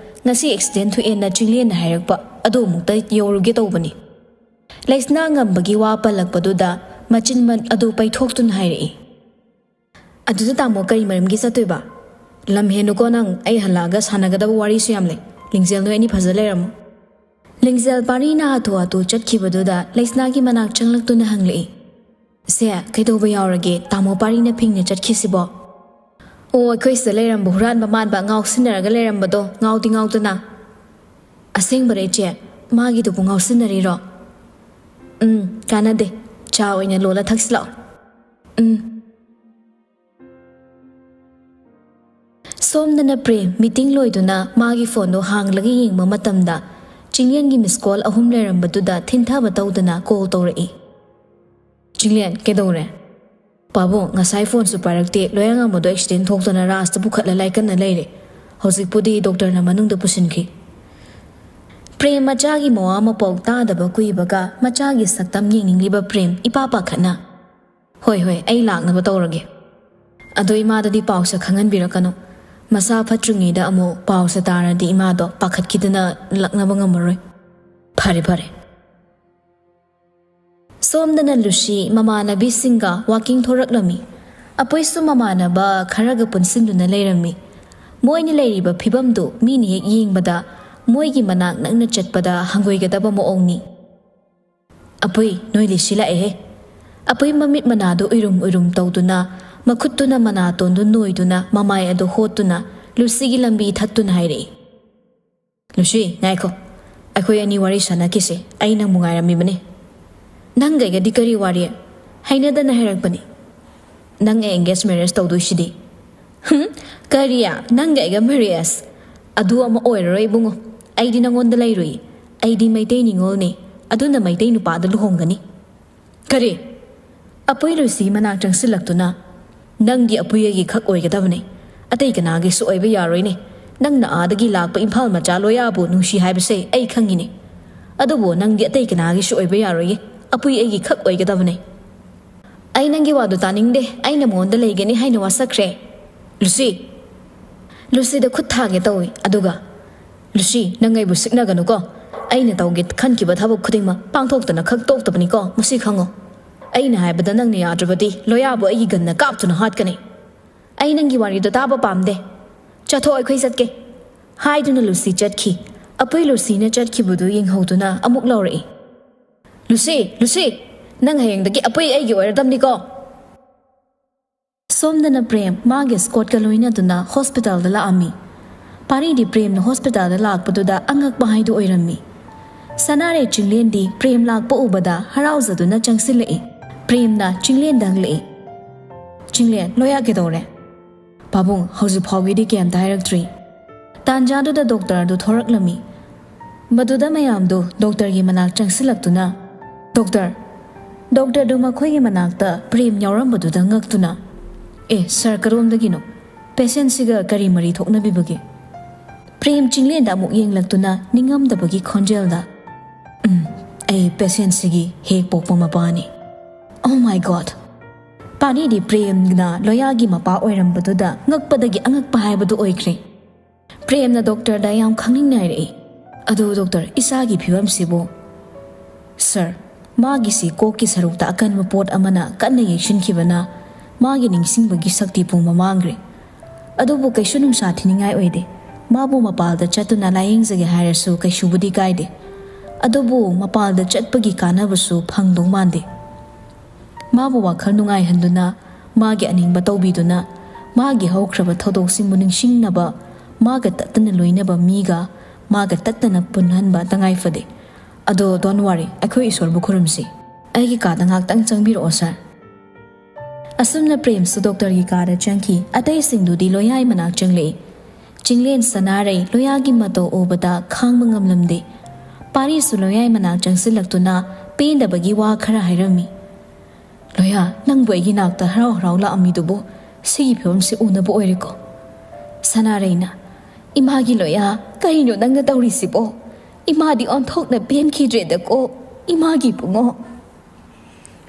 ꯉꯁꯤ ꯑꯦꯛꯁꯤꯗꯦꯟ ꯊꯣꯛꯑꯦꯅ ꯆꯤꯡꯂꯦꯟꯅ ꯍꯥꯏꯔꯛꯄ, ꯑꯗꯨ ꯑꯃꯨꯛꯇ ꯌꯧꯔꯨꯒꯦ ꯇꯧꯕꯅꯤ꯫" ꯂꯩꯁꯅꯥ ꯉꯝꯕꯒꯤ ꯋꯥ ꯄꯜꯂꯛꯄꯗꯨꯗ ꯃꯆꯤꯟ ꯃꯠ ꯑꯗꯨ ꯄꯩꯊꯣꯛꯇꯨꯅ ꯍꯥꯏꯔꯛꯏ꯫ "ꯑꯗꯨꯗ ꯇꯥꯃꯣ ꯀꯔꯤ ꯃꯔꯝꯒꯤ ꯆꯠꯇꯣꯏꯕ? ꯂꯝ ꯍꯦꯟꯅꯨꯀꯣ ꯅꯪ, ꯑꯩ ꯍꯜꯂꯛꯑꯒ ꯁꯥꯟꯅꯒꯗꯕ ꯋꯥꯔꯤꯁꯨ ꯌꯥꯝ ꯂꯩ꯫ ꯂꯤꯡꯖꯦꯜ, ꯅꯣꯏ ꯑꯅꯤ ꯐꯖ ꯂꯩꯔꯝꯃꯣ꯫" ꯂꯤꯡꯖꯦꯜ ꯄꯥꯔꯤꯅ ꯍꯥꯊꯨ ꯍꯥꯊꯨ ꯆꯠꯈꯤꯕꯗꯨꯗ ꯂꯩꯁꯅꯥꯒꯤ ꯃꯅꯥꯛ ꯆꯪꯂꯛꯇꯨꯅ ꯍꯪꯂꯛꯏ, "ꯁꯦ, ꯀꯩꯗꯧꯕ ꯌꯥꯎꯔꯒꯦ ꯇꯥꯃꯣ ꯄꯥꯔꯤꯅ ꯐꯤꯡꯅ ꯆꯠꯈꯤꯁꯤꯕꯣ?" "ꯑꯣ, ꯑꯩꯈꯣꯏ ꯁꯤꯗ ꯂꯩꯔꯝꯕ ꯍꯨꯔꯥꯟꯕ ꯃꯥꯟꯕ ꯉꯥꯎꯁꯤꯟꯅꯔꯒ ꯂꯩꯔꯝꯕꯗꯣ, ꯉꯥꯎꯗꯤ ꯉꯥꯎꯗꯅ꯫" "ꯑꯁꯦꯡꯕꯔ ꯏꯆꯦ? ꯃꯥꯒꯤꯗꯨꯕꯨ ꯉꯥꯎꯁꯤꯟꯅꯔꯤꯔꯣ?" "ꯎꯝ, ꯀꯥꯟꯅꯗꯦ꯫ ꯆꯥ ꯑꯣꯏꯅ ꯂꯣꯜꯂ ꯊꯛꯁꯤ ꯂꯥꯛꯑꯣ꯫" "ꯎꯝ꯫" ꯁꯣꯝꯗꯅ ꯄ꯭ꯔꯦꯝ ꯃꯤꯇꯤꯡ ꯂꯣꯏꯗꯨꯅ ꯃꯥꯒꯤ ꯐꯣꯟꯗꯣ ꯍꯥꯡꯂꯒ ꯌꯦꯡꯕ ꯃꯇꯝꯗ ꯆꯤꯡꯂꯦꯟꯒꯤ ꯃꯤꯁ ꯀꯣꯜ ꯑꯍꯨꯝ ꯂꯩꯔꯝꯕꯗꯨꯗ ꯊꯤꯟꯊꯕ ꯇꯧꯗꯅ ꯀꯣꯜ ꯇꯧꯔꯛꯏ꯫ "ꯆꯤꯡꯂꯦꯟ, ꯀꯩꯗꯧꯔꯦ?" "ꯄꯥꯕꯨꯡ, ꯉꯁꯥꯏ ꯐꯣꯟꯁꯨ ꯄꯥꯏꯔꯛꯇꯦ, ꯂꯣꯌꯥꯉꯝꯕꯗꯣ ꯑꯦꯛꯁꯤꯗꯦꯟ ꯊꯣꯛꯇꯅ ꯔꯥꯖꯇ ꯄꯨꯈꯠꯂ ꯂꯥꯏꯀꯟꯅ ꯂꯩꯔꯦ꯫ ꯍꯧꯖꯤꯛꯄꯨꯗꯤ ꯗꯣꯛꯇꯔꯅ ꯃꯅꯨꯡꯗ ꯄꯨꯁꯤꯟꯈꯤ꯫" ꯄ꯭ꯔꯦꯝ ꯃꯆꯥꯒꯤ ꯃꯋꯥ ꯃꯄꯥꯎ ꯇꯥꯗꯕ ꯀꯨꯏꯕꯒ ꯃꯆꯥꯒꯤ ꯁꯛꯇꯝ ꯌꯦꯡꯅꯤꯡꯂꯤꯕ ꯄ꯭ꯔꯦꯝ ꯏꯄꯥ ꯄꯥꯈꯠꯅ, "ꯍꯣꯏ, ꯍꯣꯏ, ꯑꯩ ꯂꯥꯛꯅꯕ ꯇꯧꯔꯒꯦ꯫ ꯑꯗꯣ ꯏꯃꯥꯗꯗꯤ ꯄꯥꯎꯁꯦ ꯈꯪꯍꯟꯕꯤꯔꯛꯀꯅꯨ꯫ ꯃꯁꯥ ꯐꯠꯇ꯭ꯔꯤꯉꯩꯗ ꯑꯃꯨꯛ ꯄꯥꯎꯁꯦ ꯇꯥꯔꯗꯤ ꯏꯃꯥꯗꯣ ꯄꯥꯈꯠꯈꯤꯗꯅ ꯂꯛꯅꯕ ꯉꯝꯃꯔꯣꯏ꯫" "ꯐꯔꯦ, ꯐꯔꯦ꯫" ꯁꯣꯝꯗꯅ ꯂꯨꯁꯤ ꯃꯃꯥꯟꯅꯕꯤꯁꯤꯡꯒ ꯋꯥꯀꯤꯡ ꯊꯣꯔꯛꯂꯝꯃꯤ꯫ ꯑꯄꯨꯏꯁꯨ ꯃꯃꯥꯟꯅꯕ ꯈꯔꯒ ꯄꯨꯟꯁꯤꯟꯗꯨꯅ ꯂꯩꯔꯝꯃꯤ꯫ ꯃꯣꯏꯅ ꯂꯩꯔꯤꯕ ꯐꯤꯕꯝꯗꯨ ꯃꯤꯅ ꯍꯦꯛ ꯌꯦꯡꯕꯗ ꯃꯣꯏꯒꯤ ꯃꯅꯥꯛ ꯅꯛꯅ ꯆꯠꯄꯗ ꯍꯪꯒꯣꯏꯒꯗꯕ ꯃꯑꯣꯡꯅꯤ꯫ "ꯑꯄꯨꯏ, ꯅꯣꯏ ꯂꯨꯁꯤ ꯂꯥꯛꯑꯦꯍꯦ꯫" ꯑꯄꯨꯏ ꯃꯃꯤꯠ ꯃꯅꯥꯗꯨ ꯎꯏꯔꯨꯝ ꯎꯏꯔꯨꯝ ꯇꯧꯗꯨꯅ, ꯃꯈꯨꯠꯇꯨꯅ ꯃꯅꯥꯇꯣꯟꯗꯨ ꯅꯣꯏꯗꯨꯅ, ꯃꯃꯥꯏ ꯑꯗꯨ ꯍꯣꯠꯇꯨꯅ ꯂꯨꯁꯤꯒꯤ ꯂꯝꯕꯤ ꯊꯠꯇꯨꯅ ꯍꯥꯏꯔꯛꯏ꯫ "ꯂꯨꯁꯤ, ꯉꯥꯏꯈꯣ꯫ ꯑꯩꯈꯣꯏ ꯑꯅꯤ ꯋꯥꯔꯤ ꯁꯥꯟꯅꯈꯤꯁꯦ꯫ ꯑꯩ ꯅꯪꯕꯨ ꯉꯥꯏꯔꯝꯃꯤꯕꯅꯤ꯫" "ꯅꯪꯒ ꯑꯩꯒꯗꯤ ꯀꯔꯤ ꯋꯥꯔꯤ? ꯍꯩꯅꯗꯅ ꯍꯥꯏꯔꯛꯄꯅꯤ꯫" "ꯅꯪ ꯑꯩ ꯑꯦꯡꯒꯦꯖ ꯃꯦꯔꯦꯖ ꯇꯧꯗꯣꯏꯁꯤꯗꯤ꯫" "ꯍꯨꯝ? ꯀꯔꯤ? ꯅꯪꯒ ꯑꯩꯒ ꯃꯦꯔꯦꯖ? ꯑꯗꯨ ꯑꯃ ꯑꯣꯏꯔꯔꯣꯏ ꯏꯕꯨꯡꯉꯣ꯫ ꯑꯩꯗꯤ ꯅꯪꯉꯣꯟꯗ ꯂꯩꯔꯣꯏ꯫ ꯑꯩꯗꯤ ꯃꯩꯇꯩ ꯅꯤꯉꯣꯜꯅꯤ꯫ ꯑꯗꯨꯅ ꯃꯩꯇꯩ ꯅꯨꯄꯥꯗ ꯂꯨꯍꯣꯡꯒꯅꯤ꯫" "ꯀꯔꯤ? ꯑꯄꯨꯏ ꯂꯨꯁꯤ ꯃꯅꯥꯛ ꯆꯪꯁꯤꯜꯂꯛꯇꯨꯅ, "ꯅꯪꯗꯤ ꯑꯄꯨꯏ ꯑꯩꯒꯤ ꯈꯛ ꯑꯣꯏꯒꯗꯕꯅꯤ꯫ ꯑꯇꯩ ꯀꯅꯥꯒꯤꯁꯨ ꯑꯣꯏꯕ ꯌꯥꯔꯣꯏꯅꯦ꯫ ꯅꯪꯅ ꯑꯥꯗꯒꯤ ꯂꯥꯛꯄ ꯏꯝꯐꯥꯜ ꯃꯆꯥ ꯂꯣꯌꯥꯕꯨ ꯅꯨꯡꯁꯤ ꯍꯥꯏꯕꯁꯦ ꯑꯩ ꯈꯪꯉꯤꯅꯦ꯫ ꯑꯗꯨꯕꯨ ꯅꯪꯗꯤ ꯑꯇꯩ ꯀꯅꯥꯒꯤꯁꯨ ꯑꯣꯏꯕ ꯌꯥꯔꯣꯏꯌꯦ꯫ ꯑꯄꯨꯏ ꯑꯩꯒꯤ ꯈꯛ ꯑꯣꯏꯒꯗꯕꯅꯦ꯫" "ꯑꯩ ꯅꯪꯒꯤ ꯋꯥꯗꯨ ꯇꯥꯅꯤꯡꯗꯦ꯫ ꯑꯩꯅ ꯃꯉꯣꯟꯗ ꯂꯩꯒꯅꯤ ꯍꯥꯏꯅ ꯋꯥꯁꯛꯈ꯭ꯔꯦ꯫" "ꯂꯨꯁꯤ!" ꯂꯨꯁꯤꯗ ꯈꯨꯠ ꯊꯥꯒꯦ ꯇꯧꯏ꯫ ꯑꯗꯨꯒ, "ꯂꯨꯁꯤ, ꯅꯪ ꯑꯩꯕꯨ ꯁꯤꯛꯅꯒꯅꯨꯀꯣ꯫ ꯑꯩꯅ ꯇꯧꯒꯦ ꯈꯟꯈꯤꯕ ꯊꯕꯛ ꯈꯨꯗꯤꯡꯃꯛ ꯄꯥꯡꯊꯣꯛꯇꯅ ꯈꯛ ꯇꯣꯛꯇꯕꯅꯤꯀꯣ, ꯃꯁꯤ ꯈꯪꯉꯣ꯫" "ꯑꯩꯅ ꯍꯥꯏꯕꯗ ꯅꯪꯅ ꯌꯥꯗ꯭ꯔꯕꯗꯤ ꯂꯣꯌꯥꯕꯨ ꯑꯩꯒꯤ ꯒꯟꯅ ꯀꯥꯞꯇꯨꯅ ꯍꯥꯠꯀꯅꯤ꯫ ꯑꯩ ꯅꯪꯒꯤ ꯋꯥꯔꯤꯗꯣ ꯇꯥꯕ ꯄꯥꯝꯗꯦ꯫ ꯆꯠꯊꯣꯛ, ꯑꯩꯈꯣꯏ ꯆꯠꯀꯦ," ꯍꯥꯏꯗꯨꯅ ꯂꯨꯁꯤ ꯆꯠꯈꯤ꯫ ꯑꯄꯨꯏ ꯂꯨꯁꯤꯅ ꯆꯠꯈꯤꯕꯗꯨ ꯌꯦꯡꯍꯧꯗꯨꯅ ꯑꯃꯨꯛ ꯂꯥꯎꯔꯛꯏ, "ꯂꯨꯁꯤ, ꯂꯨꯁꯤ, ꯅꯪ ꯍꯌꯦꯡꯗꯒꯤ ꯑꯄꯨꯏ ꯑꯩꯒꯤ ꯑꯣꯏꯔꯗꯝꯅꯤꯀꯣ!" ꯁꯣꯝꯗꯅ ꯄ꯭ꯔꯦꯝ ꯃꯥꯒꯤ ꯁ꯭ꯀꯣꯠꯀ ꯂꯣꯏꯅꯗꯨꯅ ꯍꯣꯁꯄꯤꯇꯥꯜꯗ ꯂꯥꯛꯑꯝꯃꯤ꯫ ꯄꯥꯔꯤꯗꯤ ꯄ꯭ꯔꯦꯝꯅ ꯍꯣꯁꯄꯤꯇꯥꯜꯗ ꯂꯥꯛꯄꯗꯨꯗ ꯑꯉꯛꯄ ꯍꯥꯏꯗꯨ ꯑꯣꯏꯔꯝꯃꯤ꯫ ꯁꯅꯥꯔꯩ ꯆꯤꯡꯂꯦꯟꯗꯤ ꯄ꯭ꯔꯦꯝ ꯂꯥꯛꯄ ꯎꯕꯗ ꯍꯔꯥꯎꯖꯗꯨꯅ ꯆꯪꯁꯤꯜꯂꯛꯏ꯫ ꯄ꯭ꯔꯦꯝꯅ ꯆꯤꯡꯂꯦꯟꯗ ꯍꯪꯂꯛꯏ, "ꯆꯤꯡꯂꯦꯟ, ꯂꯣꯌꯥ ꯀꯩꯗꯧꯔꯦ?" "ꯄꯥꯕꯨꯡ, ꯍꯧꯖꯤꯛ ꯐꯥꯎꯒꯤꯗꯤ ꯀꯩꯝꯇ ꯍꯥꯏꯔꯛꯇ꯭ꯔꯤ꯫" ꯇꯥꯟꯖꯥꯗꯨꯗ ꯗꯣꯛꯇꯔꯗꯨ ꯊꯣꯔꯛꯂꯝꯃꯤ꯫ ꯃꯗꯨꯗ ꯃꯌꯥꯝꯗꯨ ꯗꯣꯛꯇꯔꯒꯤ ꯃꯅꯥꯛ ꯆꯪꯁꯤꯜꯂꯛꯇꯨꯅ, "ꯗꯣꯛꯇꯔ!" ꯗꯣꯛꯇꯔꯗꯨ ꯃꯈꯣꯏꯒꯤ ꯃꯅꯥꯛꯇ ꯄ꯭ꯔꯦꯝ ꯌꯥꯎꯔꯝꯕꯗꯨꯗ ꯉꯛꯇꯨꯅ, "ꯑꯦ, ꯁꯥꯔ, ꯀꯔꯣꯝꯗꯒꯤꯅꯣ? ꯄꯦꯁꯦꯟꯁꯤꯒ ꯀꯔꯤ ꯃꯔꯤ ꯊꯣꯛꯅꯕꯤꯕꯒꯦ?" ꯄ꯭ꯔꯦꯝ ꯆꯤꯡꯂꯦꯟꯗ ꯑꯃꯨꯛ ꯌꯦꯡꯂꯛꯇꯨꯅ ꯅꯤꯡꯉꯝꯗꯕꯒꯤ ꯈꯣꯟꯖꯦꯜꯗ, "ꯎꯝ, ꯑꯩ ꯄꯦꯁꯦꯟꯁꯤꯒꯤ ꯍꯦꯛ ꯄꯣꯛꯄ ꯃꯄꯥꯅꯤ꯫" "Oh my God!" ꯄꯥꯔꯤꯗꯤ ꯄ꯭ꯔꯦꯝꯅ ꯂꯣꯌꯥꯒꯤ ꯃꯄꯥ ꯑꯣꯏꯔꯝꯕꯗꯨꯗ ꯉꯛꯄꯗꯒꯤ ꯑꯉꯛꯄ ꯍꯥꯏꯕꯗꯨ ꯑꯣꯏꯈ꯭ꯔꯦ꯫ ꯄ꯭ꯔꯦꯝꯅ ꯗꯣꯛꯇꯔꯗ ꯌꯥꯝ ꯈꯪꯅꯤꯡꯅ ꯍꯥꯏꯔꯛꯏ, "ꯑꯗꯨ ꯗꯣꯛꯇꯔ, ꯏꯆꯥꯒꯤ ꯐꯤꯕꯝꯁꯤꯕꯨ?" "ꯁꯥꯔ, ꯃꯥꯒꯤꯁꯤ ꯀꯣꯛꯀꯤ ꯁꯔꯨꯛꯇ ꯑꯀꯟꯕ ꯄꯣꯠ ꯑꯃꯅ ꯀꯟꯅ ꯌꯩꯁꯤꯟꯈꯤꯕꯅ ꯃꯥꯒꯤ ꯅꯤꯡꯁꯤꯡꯕꯒꯤ ꯁꯛꯇꯤ ꯄꯨꯝꯕ ꯃꯥꯡꯈ꯭ꯔꯦ꯫ ꯑꯗꯨꯕꯨ ꯀꯩꯁꯨ ꯅꯨꯡꯁꯥ ꯊꯤꯅꯤꯡꯉꯥꯏ ꯑꯣꯏꯗꯦ꯫ ꯃꯥꯕꯨ ꯃꯄꯥꯜꯗ ꯆꯠꯇꯨꯅ ꯂꯥꯌꯦꯡꯖꯒꯦ ꯍꯥꯏꯔꯁꯨ ꯀꯩꯁꯨꯕꯨꯗꯤ ꯀꯥꯏꯗꯦ꯫ ꯑꯗꯨꯕꯨ ꯃꯄꯥꯜꯗ ꯆꯠꯄꯒꯤ ꯀꯥꯟꯅꯕꯁꯨ ꯐꯪꯗꯧ ꯃꯥꯟꯗꯦ꯫ ꯃꯥꯕꯨ ꯋꯥꯈꯜ ꯅꯨꯡꯉꯥꯏꯍꯟꯗꯨꯅ, ꯃꯥꯒꯤ ꯑꯅꯤꯡꯕ ꯇꯧꯕꯤꯗꯨꯅ, ꯃꯥꯒꯤ ꯍꯧꯈ꯭ꯔꯕ ꯊꯧꯗꯣꯛꯁꯤꯡꯕꯨ ꯅꯤꯡꯁꯤꯡꯅꯕ, ꯃꯥꯒ ꯇꯠꯇꯅ ꯂꯣꯏꯅꯕ ꯃꯤꯒ ꯃꯥꯒ ꯇꯠꯇꯅ ꯄꯨꯟꯍꯟꯕ ꯇꯉꯥꯏ ꯐꯗꯦ꯫ ꯑꯗꯣ, don't worry, ꯑꯩꯈꯣꯏ ꯏꯁꯣꯔꯕꯨ ꯈꯨꯔꯨꯝꯁꯤ꯫ ꯑꯩꯒꯤ ꯀꯥꯗ ꯉꯥꯛꯇꯪ ꯆꯪꯕꯤꯔꯛꯑꯣ, ꯁꯥꯔ꯫" ꯑꯁꯨꯝꯅ ꯄ꯭ꯔꯦꯝꯁꯨ ꯗꯣꯛꯇꯔꯒꯤ ꯀꯥꯗ ꯆꯪꯈꯤ꯫ ꯑꯇꯩꯁꯤꯡꯗꯨꯗꯤ ꯂꯣꯌꯥꯏ ꯃꯅꯥꯛ ꯆꯪꯂꯛꯏ꯫ ꯆꯤꯡꯂꯦꯟ ꯁꯅꯥꯔꯩ ꯂꯣꯌꯥꯒꯤ ꯃꯇꯧ ꯎꯕꯗ ꯈꯥꯡꯕ ꯉꯝꯂꯝꯗꯦ꯫ ꯄꯥꯔꯤꯁꯨ ꯂꯣꯌꯥꯏ ꯃꯅꯥꯛ ꯆꯪꯁꯤꯜꯂꯛꯇꯨꯅ ꯄꯦꯟꯗꯕꯒꯤ ꯋꯥ ꯈꯔ ꯍꯥꯏꯔꯝꯃꯤ꯫ "ꯂꯣꯌꯥ, ꯅꯪꯕꯨ ꯑꯩꯒꯤ ꯅꯥꯛꯇ ꯍꯔꯥꯎ ꯍꯔꯥꯎ ꯂꯥꯛꯑꯝꯃꯤꯗꯨꯕꯨ ꯁꯤꯒꯤ ꯐꯤꯕꯝꯁꯤ ꯎꯅꯕ ꯑꯣꯏꯔꯦꯀꯣ?" ꯁꯅꯥꯔꯩꯅ, "ꯏꯃꯥꯒꯤ ꯂꯣꯌꯥ, ꯀꯔꯤꯅꯣ ꯅꯪꯅ ꯇꯧꯔꯤꯁꯤꯕꯣ? ꯏꯃꯥꯗꯤ ꯑꯣꯟꯊꯣꯛꯅ ꯄꯦꯟꯈꯤꯗ꯭ꯔꯦꯗꯀꯣ, ꯏꯃꯥꯒꯤ ꯏꯕꯨꯡꯉꯣ꯫"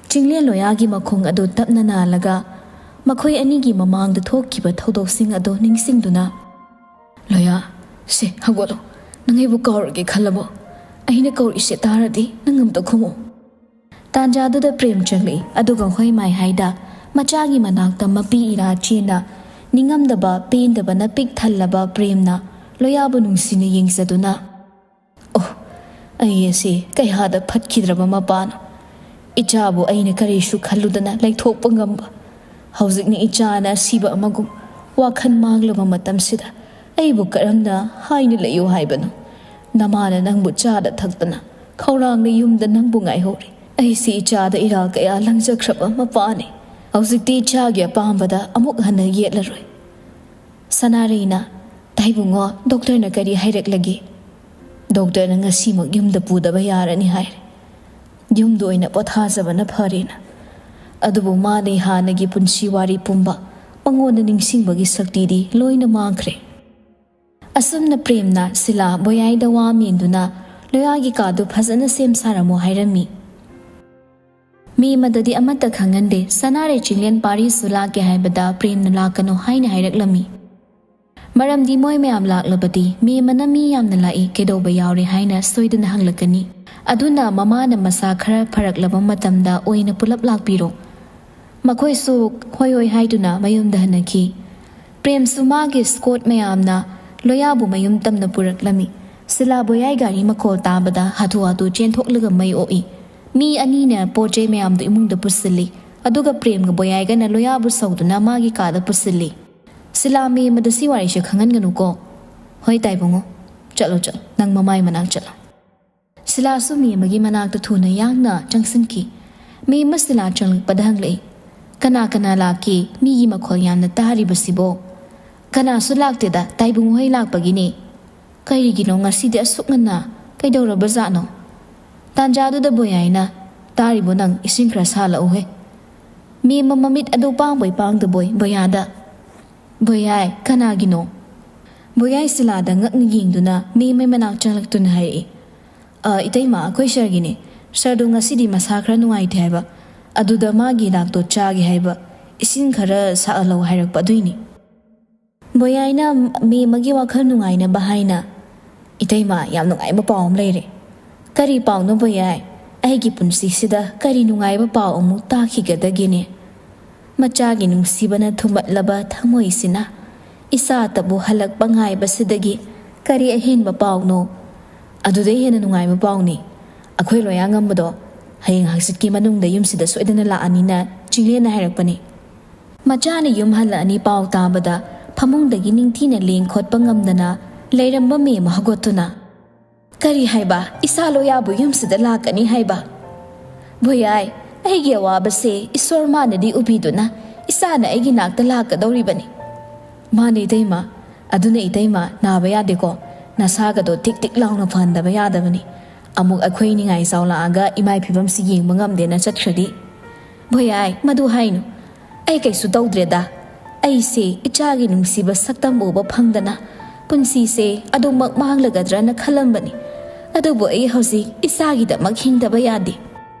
ꯆꯤꯡꯂꯦꯟ ꯂꯣꯌꯥꯒꯤ ꯃꯈꯣꯡ ꯑꯗꯨ ꯇꯞꯅ ꯅꯥꯜꯂꯒ ꯃꯈꯣꯏ ꯑꯅꯤꯒꯤ ꯃꯃꯥꯡꯗ ꯊꯣꯛꯈꯤꯕ ꯊꯧꯗꯣꯛꯁꯤꯡ ꯑꯗꯨ ꯅꯤꯡꯁꯤꯡꯗꯨꯅ, "ꯂꯣꯌꯥ, ꯁꯦ, ꯍꯧꯒꯠꯂꯣ꯫ ꯅꯪ ꯑꯩꯕꯨ ꯀꯥꯎꯔꯒꯦ ꯈꯜꯂꯕꯣ? ꯑꯩꯅ ꯀꯧꯔꯤꯁꯦ ꯇꯥꯔꯗꯤ ꯅꯪ ꯑꯝꯇ ꯈꯨꯝꯃꯣ꯫" ꯇꯥꯟꯖꯥꯗꯨꯗ ꯄ꯭ꯔꯦꯝ ꯆꯪꯂꯛꯏ, ꯑꯗꯨꯒ ꯍꯣꯏ ꯃꯥꯏ ꯍꯥꯏꯗ ꯃꯆꯥꯒꯤ ꯃꯅꯥꯛꯇ ꯃꯄꯤ ꯏꯔꯥ ꯆꯦꯟꯅ, ꯅꯤꯡꯉꯝꯗꯕ ꯄꯦꯟꯗꯕꯅ ꯄꯤꯛ ꯊꯜꯂꯕ ꯄ꯭ꯔꯦꯝꯅ ꯂꯣꯌꯥꯕꯨ ꯅꯨꯡꯁꯤꯅ ꯌꯦꯡꯖꯗꯨꯅ, "ꯑꯣ, ꯑꯩ ꯑꯁꯤ ꯀꯌꯥꯗ ꯐꯠꯈꯤꯗ꯭ꯔꯕ ꯃꯄꯥꯅꯣ! ꯏꯆꯥꯕꯨ ꯑꯩꯅ ꯀꯔꯤꯁꯨ ꯈꯜꯂꯨꯗꯅ ꯂꯩꯊꯣꯛꯄ ꯉꯝꯕ, ꯍꯧꯖꯤꯛꯅ ꯏꯆꯥꯅ ꯑꯁꯤꯕ ꯑꯃꯒꯨꯝ ꯋꯥꯈꯜ ꯃꯥꯡꯂꯕ ꯃꯇꯝꯁꯤꯗ ꯑꯩꯕꯨ ꯀꯔꯝꯅ ꯍꯥꯏꯅ ꯂꯩꯌꯨ ꯍꯥꯏꯕꯅꯣ? ꯅꯃꯥꯅ ꯅꯪꯕꯨ ꯆꯥꯗ ꯊꯛꯇꯅ ꯈꯧꯔꯥꯡꯅ ꯌꯨꯝꯗ ꯅꯪꯕꯨ ꯉꯥꯏꯍꯧꯔꯤ꯫ ꯑꯩꯁꯤ ꯏꯆꯥꯗ ꯏꯔꯥꯜ ꯀꯌꯥ ꯂꯪꯖꯈ꯭ꯔꯕ ꯃꯄꯥꯅꯤ꯫ ꯍꯧꯖꯤꯛꯇꯤ ꯏꯆꯥꯒꯤ ꯑꯄꯥꯝꯕꯗ ꯑꯃꯨꯛ ꯍꯟꯅ ꯌꯦꯠꯂꯔꯣꯏ꯫" ꯁꯅꯥꯔꯩꯅ, "ꯇꯥꯏꯕꯨꯡꯉꯣ, ꯗꯣꯛꯇꯔꯅ ꯀꯔꯤ ꯍꯥꯏꯔꯛꯂꯒꯦ?" "ꯗꯣꯛꯇꯔꯅ ꯉꯁꯤꯃꯛ ꯌꯨꯝꯗ ꯄꯨꯗꯕ ꯌꯥꯔꯅꯤ ꯍꯥꯏꯔꯦ꯫ ꯌꯨꯝꯗ ꯑꯣꯏꯅ ꯄꯣꯊꯥꯖꯕꯅ ꯐꯔꯦꯅ꯫ ꯑꯗꯨꯕꯨ ꯃꯥꯗꯤ ꯍꯥꯟꯅꯒꯤ ꯄꯨꯟꯁꯤ ꯋꯥꯔꯤ ꯄꯨꯝꯕ ꯃꯉꯣꯟꯗ ꯅꯤꯡꯁꯤꯡꯕꯒꯤ ꯁꯛꯇꯤꯗꯤ ꯂꯣꯏꯅ ꯃꯥꯡꯈ꯭ꯔꯦ꯫" ꯑꯁꯨꯝꯅ ꯄ꯭ꯔꯦꯝꯅ ꯁꯤꯂꯥ ꯕꯣꯌꯥꯏꯗ ꯋꯥ ꯃꯦꯟꯗꯨꯅ ꯂꯣꯌꯥꯒꯤ ꯀꯥꯗꯨ ꯐꯖꯅ ꯁꯦꯝ ꯁꯥꯔꯝꯃꯣ ꯍꯥꯏꯔꯝꯃꯤ꯫ ꯃꯦꯃꯗꯗꯤ ꯑꯃꯠꯇ ꯈꯪꯍꯟꯗꯦ꯫ ꯁꯅꯥꯔꯩ ꯆꯤꯡꯂꯦꯟ ꯄꯥꯔꯤꯁꯨ ꯂꯥꯛꯀꯦ ꯍꯥꯏꯕꯗ ꯄ꯭ꯔꯦꯝꯅ ꯂꯥꯛꯀꯅꯨ ꯍꯥꯏꯅ ꯍꯥꯏꯔꯛꯂꯝꯃꯤ꯫ ꯃꯔꯝꯗꯤ ꯃꯣꯏ ꯃꯌꯥꯝ ꯂꯥꯛꯂꯕꯗꯤ ꯃꯦꯃꯅ ꯃꯤ ꯌꯥꯝꯅ ꯂꯥꯛꯏ, ꯀꯩꯗꯧꯕ ꯌꯥꯎꯔꯦ ꯍꯥꯏꯅ ꯁꯣꯏꯗꯅ ꯍꯪꯂꯛꯀꯅꯤ꯫ ꯑꯗꯨꯅ ꯃꯃꯥꯅ ꯃꯁꯥ ꯈꯔ ꯐꯔꯛꯂꯕ ꯃꯇꯝꯗ ꯑꯣꯏꯅ ꯄꯨꯂꯞ ꯂꯥꯛꯄꯤꯔꯣ꯫ ꯃꯈꯣꯏꯁꯨ ꯍꯣꯏ ꯍꯣꯏ ꯍꯥꯏꯗꯨꯅ ꯃꯌꯨꯝꯗ ꯍꯟꯅꯈꯤ꯫ ꯄ꯭ꯔꯦꯝꯁꯨ ꯃꯥꯒꯤ ꯁ꯭ꯀꯣꯠ ꯃꯌꯥꯝꯅ ꯂꯣꯌꯥꯕꯨ ꯃꯌꯨꯝ ꯇꯝꯅ ꯄꯨꯔꯛꯂꯝꯃꯤ꯫ ꯁꯤꯂꯥ ꯕꯣꯌꯥꯏ ꯒꯥꯔꯤ ꯃꯈꯣꯜ ꯇꯥꯕꯗ ꯍꯥꯊꯨ ꯍꯥꯊꯨ ꯆꯦꯟꯊꯣꯛꯂꯒ ꯃꯩ ꯑꯣꯛꯏ꯫ ꯃꯤ ꯑꯅꯤꯅ ꯄꯣꯠ ꯆꯩ ꯃꯌꯥꯝꯗꯨ ꯏꯃꯨꯡꯗ ꯄꯨꯁꯤꯜꯂꯤ꯫ ꯑꯗꯨꯒ ꯄ꯭ꯔꯦꯝꯒ ꯕꯣꯌꯥꯏꯒꯅ ꯂꯣꯌꯥꯕꯨ ꯁꯧꯗꯨꯅ ꯃꯥꯒꯤ ꯀꯥꯗ ꯄꯨꯁꯤꯜꯂꯤ꯫ "ꯁꯤꯂꯥ, ꯃꯦꯃꯗ ꯁꯤ ꯋꯥꯔꯤꯁꯦ ꯈꯪꯍꯟꯒꯅꯨꯀꯣ꯫" "ꯍꯣꯏ ꯇꯥꯏꯕꯨꯡꯉꯣ, ꯆꯠꯂꯣ ꯆꯠꯂꯣ, ꯅꯪ ꯃꯃꯥꯏ ꯃꯅꯥꯛ ꯆꯠꯂꯣ꯫" ꯁꯤꯂꯥꯁꯨ ꯃꯦꯃꯒꯤ ꯃꯅꯥꯛꯇ ꯊꯨꯅ ꯌꯥꯡꯅ ꯆꯪꯁꯤꯟꯈꯤ꯫ ꯃꯦꯃ ꯁꯤꯂꯥ ꯆꯪꯂꯛꯄꯗ ꯍꯪꯂꯛꯏ, "ꯀꯅꯥ ꯀꯅꯥ ꯂꯥꯛꯀꯦ? ꯃꯤꯒꯤ ꯃꯈꯣꯜ ꯌꯥꯝꯅ ꯇꯥꯔꯤꯕꯁꯤꯕꯣ?" "ꯀꯅꯥꯁꯨ ꯂꯥꯛꯇꯦꯗ, ꯇꯥꯏꯕꯨꯡ ꯍꯣꯏ ꯂꯥꯛꯄꯒꯤꯅꯦ꯫" "ꯀꯔꯤꯒꯤꯅꯣ ꯉꯁꯤꯗꯤ ꯑꯁꯨꯛ ꯉꯟꯅ? ꯀꯩꯗꯧꯔꯕꯖꯥꯠꯅꯣ?" ꯇꯥꯟꯖꯥꯗꯨꯗ ꯕꯣꯌꯥꯏꯅ, "ꯇꯥꯔꯤꯕꯣ ꯅꯪ? ꯏꯁꯤꯡ ꯈꯔ ꯁꯥꯍꯜꯂꯛꯎꯍꯦ꯫" ꯃꯦꯃ ꯃꯃꯤꯠ ꯑꯗꯨ ꯄꯥꯡꯕꯣꯏ ꯄꯥꯡꯗꯕꯣꯏ ꯕꯣꯌꯥꯗ, "ꯕꯣꯌꯥꯏ, ꯀꯅꯥꯒꯤꯅꯣ?" ꯕꯣꯌꯥꯏ ꯁꯤꯂꯥꯗ ꯉꯛꯅ ꯌꯦꯡꯗꯨꯅ ꯃꯦꯃꯩ ꯃꯅꯥꯛ ꯆꯪꯂꯛꯇꯨꯅ ꯍꯥꯏꯔꯛꯏ, "ꯑ, ꯏꯇꯩꯃ, ꯑꯩꯈꯣꯏ ꯁꯥꯔꯒꯤꯅꯦ꯫ ꯁꯥꯔꯗꯣ ꯉꯁꯤꯗꯤ ꯃꯁꯥ ꯈꯔ ꯅꯨꯡꯉꯥꯏꯇꯦ ꯍꯥꯏꯕ, ꯑꯗꯨꯗ ꯃꯥꯒꯤ ꯍꯤꯗꯥꯛꯇꯣ ꯆꯥꯒꯦ ꯍꯥꯏꯕ, ꯏꯁꯤꯡ ꯈꯔ ꯁꯥꯍꯜꯂꯧ ꯍꯥꯏꯔꯛꯄ ꯑꯗꯨꯏꯅꯤ꯫" ꯕꯣꯌꯥꯏꯅ ꯃꯦꯃꯒꯤ ꯋꯥꯈꯜ ꯅꯨꯡꯉꯥꯏꯅꯕ ꯍꯥꯏꯅ, "ꯏꯇꯩꯃ, ꯌꯥꯝ ꯅꯨꯡꯉꯥꯏꯕ ꯄꯥꯎ ꯑꯃ ꯂꯩꯔꯦ꯫" "ꯀꯔꯤ ꯄꯥꯎꯅꯣ ꯕꯣꯌꯥꯏ?" ꯑꯩꯒꯤ ꯄꯨꯟꯁꯤꯁꯤꯗ ꯀꯔꯤ ꯅꯨꯡꯉꯥꯏꯕ ꯄꯥꯎ ꯑꯃꯨꯛ ꯇꯥꯈꯤꯒꯗꯒꯦꯅꯦ? ꯃꯆꯥꯒꯤ ꯅꯨꯡꯁꯤꯕꯅ ꯊꯨꯝꯃꯠꯂꯕ ꯊꯃꯣꯏꯁꯤꯅ ꯏꯆꯥꯇꯕꯨ ꯍꯜꯂꯛꯄ ꯉꯥꯏꯕꯁꯤꯗꯒꯤ ꯀꯔꯤ ꯑꯍꯦꯟꯕ ꯄꯥꯎꯅꯣ? ꯑꯗꯨꯗꯩ ꯍꯦꯟꯅ ꯅꯨꯡꯉꯥꯏꯕ ꯄꯥꯎꯅꯤ꯫ ꯑꯩꯈꯣꯏ ꯂꯣꯌꯥꯉꯝꯕꯗꯣ ꯍꯌꯦꯡ ꯍꯪꯆꯤꯠꯀꯤ ꯃꯅꯨꯡꯗ ꯌꯨꯝꯁꯤꯗ ꯁꯣꯏꯗꯅ ꯂꯥꯛꯑꯅꯤꯅ ꯆꯤꯡꯂꯦꯟꯅ ꯍꯥꯏꯔꯛꯄꯅꯤ꯫ ꯃꯆꯥꯅ ꯌꯨꯝ ꯍꯜꯂꯛꯑꯅꯤ ꯄꯥꯎ ꯇꯥꯕꯗ ꯐꯃꯨꯡꯗꯒꯤ ꯅꯤꯡꯊꯤꯅ ꯂꯦꯡ ꯈꯣꯠꯄ ꯉꯝꯗꯅ ꯂꯩꯔꯝꯕ ꯃꯦꯝ ꯍꯧꯒꯠꯇꯨꯅ, "ꯀꯔꯤ ꯍꯥꯏꯕ? ꯏꯆꯥ ꯂꯣꯌꯥꯕꯨ ꯌꯨꯝꯁꯤꯗ ꯂꯥꯛꯀꯅꯤ ꯍꯥꯏꯕ? ꯚꯣꯌꯥꯏ, ꯑꯩꯒꯤ ꯑꯋꯥꯕꯁꯦ ꯏꯁꯣꯔ ꯃꯥꯅꯗꯤ ꯎꯕꯤꯗꯨꯅ ꯏꯆꯥꯅ ꯑꯩꯒꯤ ꯅꯥꯛꯇ ꯂꯥꯛꯀꯗꯧꯔꯤꯕꯅꯤ꯫" "ꯃꯥꯅꯦ ꯏꯇꯩꯃ, ꯑꯗꯨꯅ ꯏꯇꯩꯃ ꯅꯥꯕ ꯌꯥꯗꯦꯀꯣ, ꯅꯁꯥꯒꯗꯣ ꯇꯤꯛ ꯇꯤꯛ ꯂꯥꯎꯅ ꯐꯍꯟꯗꯕ ꯌꯥꯗꯕꯅꯤ꯫ ꯑꯃꯨꯛ ꯑꯩꯈꯣꯏ ꯅꯤꯡꯉꯥꯏ ꯆꯥꯎꯂꯛꯑꯒ ꯏꯃꯥꯏ ꯐꯤꯕꯝꯁꯤ ꯌꯦꯡꯕ ꯉꯝꯗꯦꯅ ꯆꯠꯈ꯭ꯔꯗꯤ꯫" "ꯚꯣꯌꯥꯏ, ꯃꯗꯨ ꯍꯥꯏꯅꯨ꯫ ꯑꯩ ꯀꯩꯁꯨ ꯇꯧꯗ꯭ꯔꯦꯗ꯫ ꯑꯩꯁꯦ ꯏꯆꯥꯒꯤ ꯅꯨꯡꯁꯤꯕ ꯁꯛꯇꯝ ꯎꯕ ꯐꯪꯗꯅ ꯄꯨꯟꯁꯤꯁꯦ ꯑꯗꯨꯃꯛ ꯃꯥꯡꯂꯒꯗ꯭ꯔꯅ ꯈꯜꯂꯝꯕꯅꯤ꯫ ꯑꯗꯨꯕꯨ ꯑꯩ ꯍꯧꯖꯤꯛ ꯏꯆꯥꯒꯤꯗꯃꯛ ꯍꯤꯡꯗꯕ ꯌꯥꯗꯦ꯫"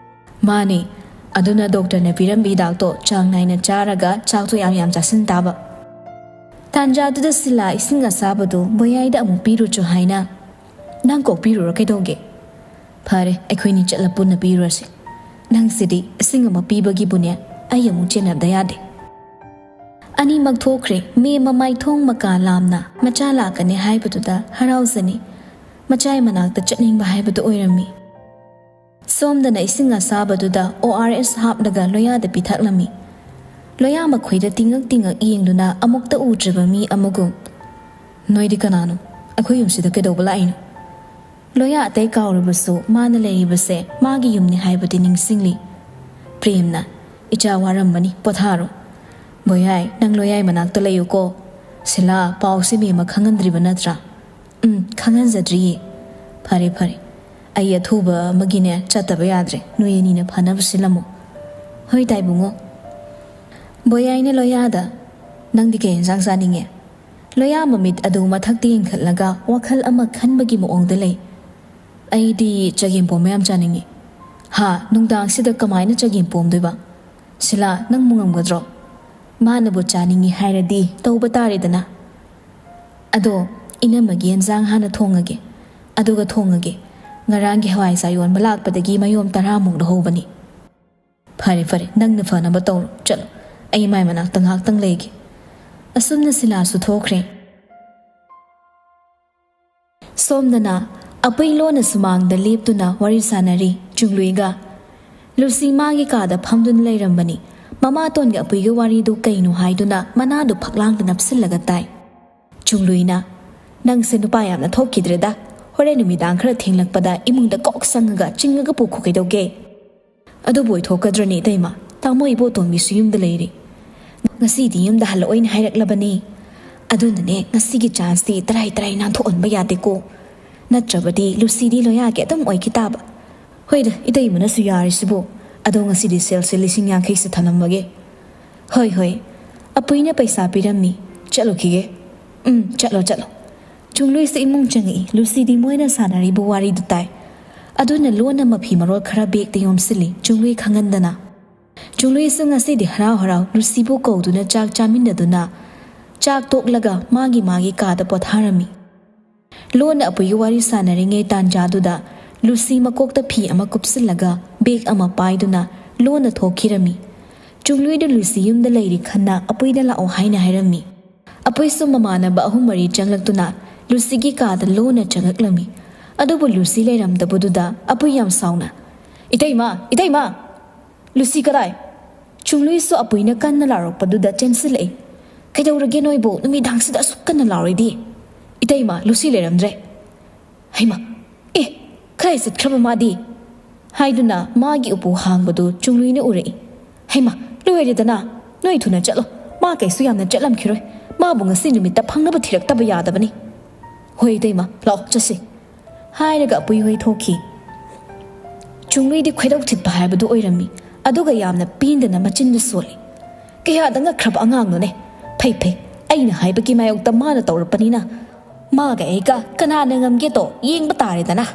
"ꯃꯥꯅꯤ, ꯑꯗꯨꯅ ꯗꯣꯛꯇꯔꯅ ꯄꯤꯔꯝꯕ ꯍꯤꯗꯥꯛꯇꯣ ꯆꯥꯡ ꯅꯥꯏꯅ ꯆꯥꯔꯒ ꯆꯥꯛꯇꯣ ꯌꯥꯝ ꯌꯥꯝ ꯆꯥꯁꯤꯟ ꯇꯥꯕ꯫" ꯇꯥꯟꯖꯥꯗꯨꯗ ꯁꯤꯂꯥ ꯏꯁꯤꯡ ꯑꯁꯥꯕꯗꯨ ꯚꯣꯌꯥꯏꯗ ꯑꯃꯨꯛ ꯄꯤꯔꯨꯆꯣ ꯍꯥꯏꯅ, "ꯅꯪ ꯀꯣꯛ ꯄꯤꯔꯨꯔꯣ ꯀꯩꯗꯧꯒꯦ? ꯐꯔꯦ, ꯑꯩꯈꯣꯏꯅꯤ ꯆꯠꯂ ꯄꯨꯟꯅ ꯄꯤꯔꯨꯔꯁꯤ꯫ ꯅꯪꯁꯤꯗꯤ ꯏꯁꯤꯡ ꯑꯃ ꯄꯤꯕꯒꯤꯕꯨꯅꯦ ꯑꯩ ꯑꯃꯨꯛ ꯆꯦꯟꯅꯕꯗ ꯌꯥꯗꯦ꯫" ꯑꯅꯤꯃꯛ ꯊꯣꯛꯈ꯭ꯔꯦ꯫ ꯃꯦꯝ ꯃꯃꯥꯏꯊꯣꯡ ꯃꯀꯥ ꯂꯥꯝꯅ ꯃꯆꯥ ꯂꯥꯛꯀꯅꯤ ꯍꯥꯏꯕꯗꯨꯗ ꯍꯔꯥꯎꯖꯅꯤ꯫ ꯃꯆꯥꯏ ꯃꯅꯥꯛꯇ ꯆꯠꯅꯤꯡꯕ ꯍꯥꯏꯕꯗꯨ ꯑꯣꯏꯔꯝꯃꯤ꯫ ꯁꯣꯝꯗꯅ ꯏꯁꯤꯡ ꯑꯁꯥꯕꯗꯨꯗ ꯑꯣ ꯑꯥꯔ ꯑꯦꯁ ꯍꯥꯞꯂꯒ ꯂꯣꯌꯥꯗ ꯄꯤꯊꯛꯂꯝꯃꯤ꯫ ꯂꯣꯌꯥ ꯃꯈꯣꯏꯗ ꯇꯤꯡꯉꯛ ꯇꯤꯡꯉꯛ ꯌꯦꯡꯗꯨꯅ ꯑꯃꯨꯛꯇ ꯎꯗ꯭ꯔꯤꯕ ꯃꯤ ꯑꯃꯒꯨꯝ, "ꯅꯣꯏꯗꯤ ꯀꯅꯥꯅꯣ? ꯑꯩꯈꯣꯏ ꯌꯨꯝꯁꯤꯗ ꯀꯩꯗꯧꯕ ꯂꯥꯛꯏꯅꯣ?" ꯂꯣꯌꯥ ꯑꯇꯩ ꯀꯥꯎꯔꯕꯁꯨ ꯃꯥꯅ ꯂꯩꯔꯤꯕꯁꯦ ꯃꯥꯒꯤ ꯌꯨꯝꯅꯤ ꯍꯥꯏꯕꯗꯤ ꯅꯤꯡꯁꯤꯡꯂꯤ꯫ ꯄ꯭ꯔꯦꯝꯅ, "ꯏꯆꯥ ꯋꯥꯔꯝꯕꯅꯤ, ꯄꯣꯊꯥꯔꯣ꯫" "ꯚꯣꯌꯥꯏ, ꯅꯪ ꯂꯣꯌꯥꯏ ꯃꯅꯥꯛꯇ ꯂꯩꯌꯨꯀꯣ꯫ ꯁꯤꯂꯥ, ꯄꯥꯎꯁꯤ ꯃꯦꯝꯃ ꯈꯪꯍꯟꯗ꯭ꯔꯤꯕ ꯅꯠꯇ꯭ꯔꯥ?" "ꯎꯝ, ꯈꯪꯍꯟꯖꯗ꯭ꯔꯤꯌꯦ꯫" "ꯐꯔꯦ, ꯐꯔꯦ꯫ ꯑꯩ ꯑꯊꯨꯕ ꯑꯃꯒꯤꯅꯦ ꯆꯠꯇꯕ ꯌꯥꯗ꯭ꯔꯦ꯫ ꯅꯣꯏ ꯑꯅꯤꯅ ꯐꯅꯕ ꯁꯤꯜꯂꯝꯃꯣ꯫" "ꯍꯣꯏ ꯇꯥꯏꯕꯨꯡꯉꯣ꯫" ꯚꯣꯌꯥꯏꯅ ꯂꯣꯌꯥꯗ, "ꯅꯪꯗꯤ ꯀꯩ ꯌꯦꯟꯁꯥꯡ ꯆꯥꯅꯤꯡꯉꯦ?" ꯂꯣꯌꯥ ꯃꯃꯤꯠ ꯑꯗꯨ ꯃꯊꯛꯇ ꯌꯦꯡꯈꯠꯂꯒ ꯋꯥꯈꯜ ꯑꯃ ꯈꯟꯕꯒꯤ ꯃꯑꯣꯡꯗ ꯂꯩ꯫ "ꯑꯩꯗꯤ ꯆꯒꯦꯝꯄꯣꯝꯕ ꯌꯥꯝ ꯆꯥꯅꯤꯡꯉꯤ꯫" "ꯍꯥ? ꯅꯨꯡꯗꯥꯡꯁꯤꯗ ꯀꯃꯥꯏꯅ ꯆꯒꯦꯝꯄꯣꯝꯗꯣꯏꯕ? ꯁꯤꯂꯥ, ꯅꯪꯕꯨ ꯉꯝꯒꯗ꯭ꯔꯣ?" "ꯃꯥꯅꯕꯨ ꯆꯥꯅꯤꯡꯉꯤ ꯍꯥꯏꯔꯗꯤ ꯇꯧꯕ ꯇꯥꯔꯦꯗꯅ꯫" "ꯑꯗꯣ ꯏꯅꯝꯃꯒꯤ ꯌꯦꯟꯁꯥꯡ ꯍꯥꯟꯅ ꯊꯣꯡꯉꯒꯦ, ꯑꯗꯨꯒ ꯊꯣꯡꯉꯒꯦ꯫ "ꯉꯔꯥꯡꯒꯤ ꯍꯋꯥꯏꯖꯥꯔ ꯌꯣꯟꯕ ꯂꯥꯛꯄꯗꯒꯤ ꯃꯌꯣꯝ ꯇꯔꯥꯃꯨꯛ ꯂꯧꯍꯧꯕꯅꯤ"꯫ "ꯐꯔꯦ ꯐꯔꯦ, ꯅꯪꯅ ꯐꯅꯕ ꯇꯧꯔꯣ, ꯆꯠꯂꯣ, ꯑꯩ ꯃꯥꯏ ꯃꯅꯥꯛꯇ ꯉꯥꯏꯍꯥꯛꯇꯪ ꯂꯩꯒꯦ"꯫ ꯑꯁꯨꯝꯅ ꯁꯤꯂꯥꯁꯨ ꯊꯣꯛꯈ꯭ꯔꯦ꯫ ꯁꯣꯝꯗꯅ ꯑꯄꯩ ꯂꯣꯟꯅ ꯁꯨꯃꯥꯡꯗ ꯂꯦꯞꯇꯨꯅ ꯋꯥꯔꯤ ꯁꯥꯟꯅꯔꯤ ꯆꯨꯡꯂꯨꯏꯒ꯫ ꯂꯨꯁꯤ ꯃꯥꯒꯤ ꯀꯥꯗ ꯐꯝꯗꯨꯅ ꯂꯩꯔꯝꯕꯅꯤ꯫ ꯃꯃꯥꯇꯣꯟꯒ ꯑꯄꯩꯒ ꯋꯥꯔꯤꯗꯨ ꯀꯩꯅꯣ ꯍꯥꯏꯗꯨꯅ ꯃꯅꯥꯗꯨ ꯐꯛꯂꯥꯡꯗ ꯅꯞꯁꯤꯜꯂꯒ ꯇꯥꯏ꯫ ꯆꯨꯡꯂꯨꯏꯅ, "ꯅꯪꯁꯦ ꯅꯨꯄꯥ ꯌꯥꯝꯅ ꯊꯣꯛꯈꯤꯗ꯭ꯔꯦꯗ꯫ ꯍꯣꯔꯦꯟ ꯅꯨꯃꯤꯗꯥꯡ ꯈꯔ ꯊꯦꯡꯂꯛꯄꯗ ꯏꯃꯨꯡꯗ ꯀꯣꯛ ꯆꯪꯉꯒ ꯆꯤꯡꯉꯒ ꯄꯨꯈꯣ ꯀꯩꯗꯧꯒꯦ?" "ꯑꯗꯨꯕꯨ ꯑꯣꯏꯊꯣꯛꯀꯗ꯭ꯔꯅꯦ ꯏꯇꯩꯃ? ꯇꯥꯃꯣ ꯏꯕꯣꯇꯣꯝꯕꯤꯁꯨ ꯌꯨꯝꯗ ꯂꯩꯔꯤ꯫ ꯉꯁꯤꯗꯤ ꯌꯨꯝꯗ ꯍꯜꯂꯛꯑꯣꯏꯅ ꯍꯥꯏꯔꯛꯂꯕꯅꯤ꯫ ꯑꯗꯨꯅꯅꯦ ꯉꯁꯤꯒꯤ ꯆꯥꯟꯁꯇꯤ ꯇꯔꯥꯏ ꯇꯔꯥꯏ ꯅꯥꯟꯊꯣꯛꯍꯟꯕ ꯌꯥꯗꯦꯀꯣ꯫ ꯅꯠꯇ꯭ꯔꯕꯗꯤ ꯂꯨꯁꯤꯗꯤ ꯂꯣꯌꯥꯒꯤ ꯑꯗꯨꯝ ꯑꯣꯏꯈꯤ ꯇꯥꯕ꯫ ꯍꯣꯏꯗ, ꯏꯇꯩꯃꯅꯁꯨ ꯌꯥꯔꯤꯁꯤꯕꯨ꯫ ꯑꯗꯣ ꯉꯁꯤꯗꯤ ꯁꯦꯜꯁꯦ ꯂꯤꯁꯤꯡ ꯌꯥꯡꯈꯩꯁꯦ ꯊꯅꯝꯃꯒꯦ"꯫ "ꯍꯣꯏ ꯍꯣꯏ"꯫ ꯑꯄꯨꯏꯅ ꯄꯩꯁꯥ ꯄꯤꯔꯝꯃꯤ꯫ "ꯆꯠꯂꯨꯈꯤꯒꯦ"꯫ "ꯎꯝ, ꯆꯠꯂꯣ ꯆꯠꯂꯣ"꯫ ꯆꯨꯡꯂꯨꯏꯁꯨ ꯏꯃꯨꯡ ꯆꯪꯉꯛꯏ꯫ ꯂꯨꯁꯤꯗꯤ ꯃꯣꯏꯅ ꯁꯥꯟꯅꯔꯤꯕ ꯋꯥꯔꯤꯗꯨ ꯇꯥꯏ꯫ ꯑꯗꯨꯅ ꯂꯣꯟꯅ ꯃꯐꯤ ꯃꯔꯣꯜ ꯈꯔ ꯕꯦꯒꯇ ꯌꯣꯝꯁꯤꯜꯂꯤ, ꯆꯨꯡꯂꯨꯏ ꯈꯪꯍꯟꯗꯅ꯫ ꯆꯨꯡꯂꯨꯏꯁꯨ ꯉꯁꯤꯗꯤ ꯍꯔꯥꯎ ꯍꯔꯥꯎ ꯂꯨꯁꯤꯕꯨ ꯀꯧꯗꯨꯅ ꯆꯥꯛ ꯆꯥꯃꯤꯟꯅꯗꯨꯅ, ꯆꯥꯛ ꯇꯣꯛꯂꯒ ꯃꯥꯒꯤ ꯃꯥꯒꯤ ꯀꯥꯗ ꯄꯣꯊꯥꯔꯝꯃꯤ꯫ ꯂꯣꯟꯅ ꯑꯄꯨꯏꯒ ꯋꯥꯔꯤ ꯁꯥꯟꯅꯔꯤꯉꯩ ꯇꯥꯟꯖꯥꯗꯨꯗ ꯂꯨꯁꯤ ꯃꯀꯣꯛꯇ ꯐꯤ ꯑꯃ ꯀꯨꯞꯁꯤꯜꯂꯒ ꯕꯦꯒ ꯑꯃ ꯄꯥꯏꯗꯨꯅ ꯂꯣꯟꯅ ꯊꯣꯛꯈꯤꯔꯝꯃꯤ꯫ ꯆꯨꯡꯂꯨꯏꯗꯨ ꯂꯨꯁꯤ ꯌꯨꯝꯗ ꯂꯩꯔꯤ ꯈꯟꯅ ꯑꯄꯨꯏꯗ ꯂꯥꯛꯑꯣ ꯍꯥꯏꯅ ꯍꯥꯏꯔꯝꯃꯤ꯫ ꯑꯄꯨꯏꯁꯨ ꯃꯃꯥꯟꯅꯕ ꯑꯍꯨꯝ ꯃꯔꯤ ꯆꯪꯂꯛꯇꯨꯅ ꯂꯨꯁꯤꯒꯤ ꯀꯥꯗ ꯂꯣꯟꯅ ꯆꯪꯂꯛꯂꯝꯃꯤ꯫ ꯑꯗꯨꯕꯨ ꯂꯨꯁꯤ ꯂꯩꯔꯝꯗꯕꯗꯨꯗ ꯑꯄꯨꯏ ꯌꯥꯝ ꯁꯥꯎꯅ, "ꯏꯇꯩꯃ! ꯏꯇꯩꯃ!" "ꯂꯨꯁꯤ ꯀꯗꯥꯏ?" ꯆꯨꯡꯂꯨꯏꯁꯨ ꯑꯄꯨꯏꯅ ꯀꯟꯅ ꯂꯥꯎꯔꯛꯄꯗꯨꯗ ꯆꯦꯟꯁꯤꯜꯂꯛꯏ꯫ "ꯀꯩꯗꯧꯔꯒꯦ ꯅꯣꯏꯕꯨ? ꯅꯨꯃꯤꯗꯥꯡꯁꯤꯗ ꯑꯁꯨꯛ ꯀꯟꯅ ꯂꯥꯎꯔꯤꯗꯤ?" "ꯏꯇꯩꯃ, ꯂꯨꯁꯤ ꯂꯩꯔꯝꯗ꯭ꯔꯦ"꯫ "ꯍꯩꯃ! ꯑꯦ, ꯀꯗꯥꯏ ꯆꯠꯈ꯭ꯔꯕ ꯃꯥꯗꯤ?" ꯍꯥꯏꯗꯨꯅ ꯃꯥꯒꯤ ꯎꯄꯨ ꯍꯥꯡꯕꯗꯨ ꯆꯨꯡꯂꯨꯏꯅ ꯎꯔꯛꯏ꯫ "ꯍꯩꯃ, ꯂꯣꯏꯔꯦꯗꯅ! ꯅꯣꯏ ꯊꯨꯅ ꯆꯠꯂꯣ꯫ ꯃꯥ ꯀꯩꯁꯨ ꯌꯥꯝꯅ ꯆꯠꯂꯝꯈꯤꯔꯣꯏ꯫ ꯃꯥꯕꯨ ꯉꯁꯤ ꯅꯨꯃꯤꯠꯇ ꯐꯪꯅꯕ ꯊꯤꯔꯛꯇꯕ ꯌꯥꯗꯕꯅꯤ"꯫ "ꯍꯣꯏ ꯏꯇꯩꯃ, ꯂꯥꯛꯑꯣ ꯆꯠꯁꯤ"꯫ ꯍꯥꯏꯔꯒ ꯑꯄꯨꯏ ꯍꯣꯏ ꯊꯣꯛꯈꯤ꯫ ꯆꯨꯡꯂꯨꯏꯗꯤ ꯈꯣꯏꯗꯧ ꯊꯤꯠꯄ ꯍꯥꯏꯕꯗꯨ ꯑꯣꯏꯔꯝꯃꯤ꯫ ꯑꯗꯨꯒ ꯌꯥꯝꯅ ꯄꯦꯟꯗꯅ ꯃꯆꯤꯟꯗꯨ ꯁꯣꯜꯂꯤ꯫ "ꯀꯌꯥꯗ ꯉꯛꯈ꯭ꯔꯕ ꯑꯉꯥꯡꯅꯣꯅꯦ! ꯐꯩ ꯐꯩ, ꯑꯩꯅ ꯍꯥꯏꯕꯒꯤ ꯃꯥꯌꯣꯛꯇ ꯃꯥꯅ ꯇꯧꯔꯛꯄꯅꯤꯅ ꯃꯥꯒ ꯑꯩꯒ ꯀꯅꯥꯅ ꯉꯝꯒꯦꯗꯣ ꯌꯦꯡꯕ ꯇꯥꯔꯦꯗꯅ"꯫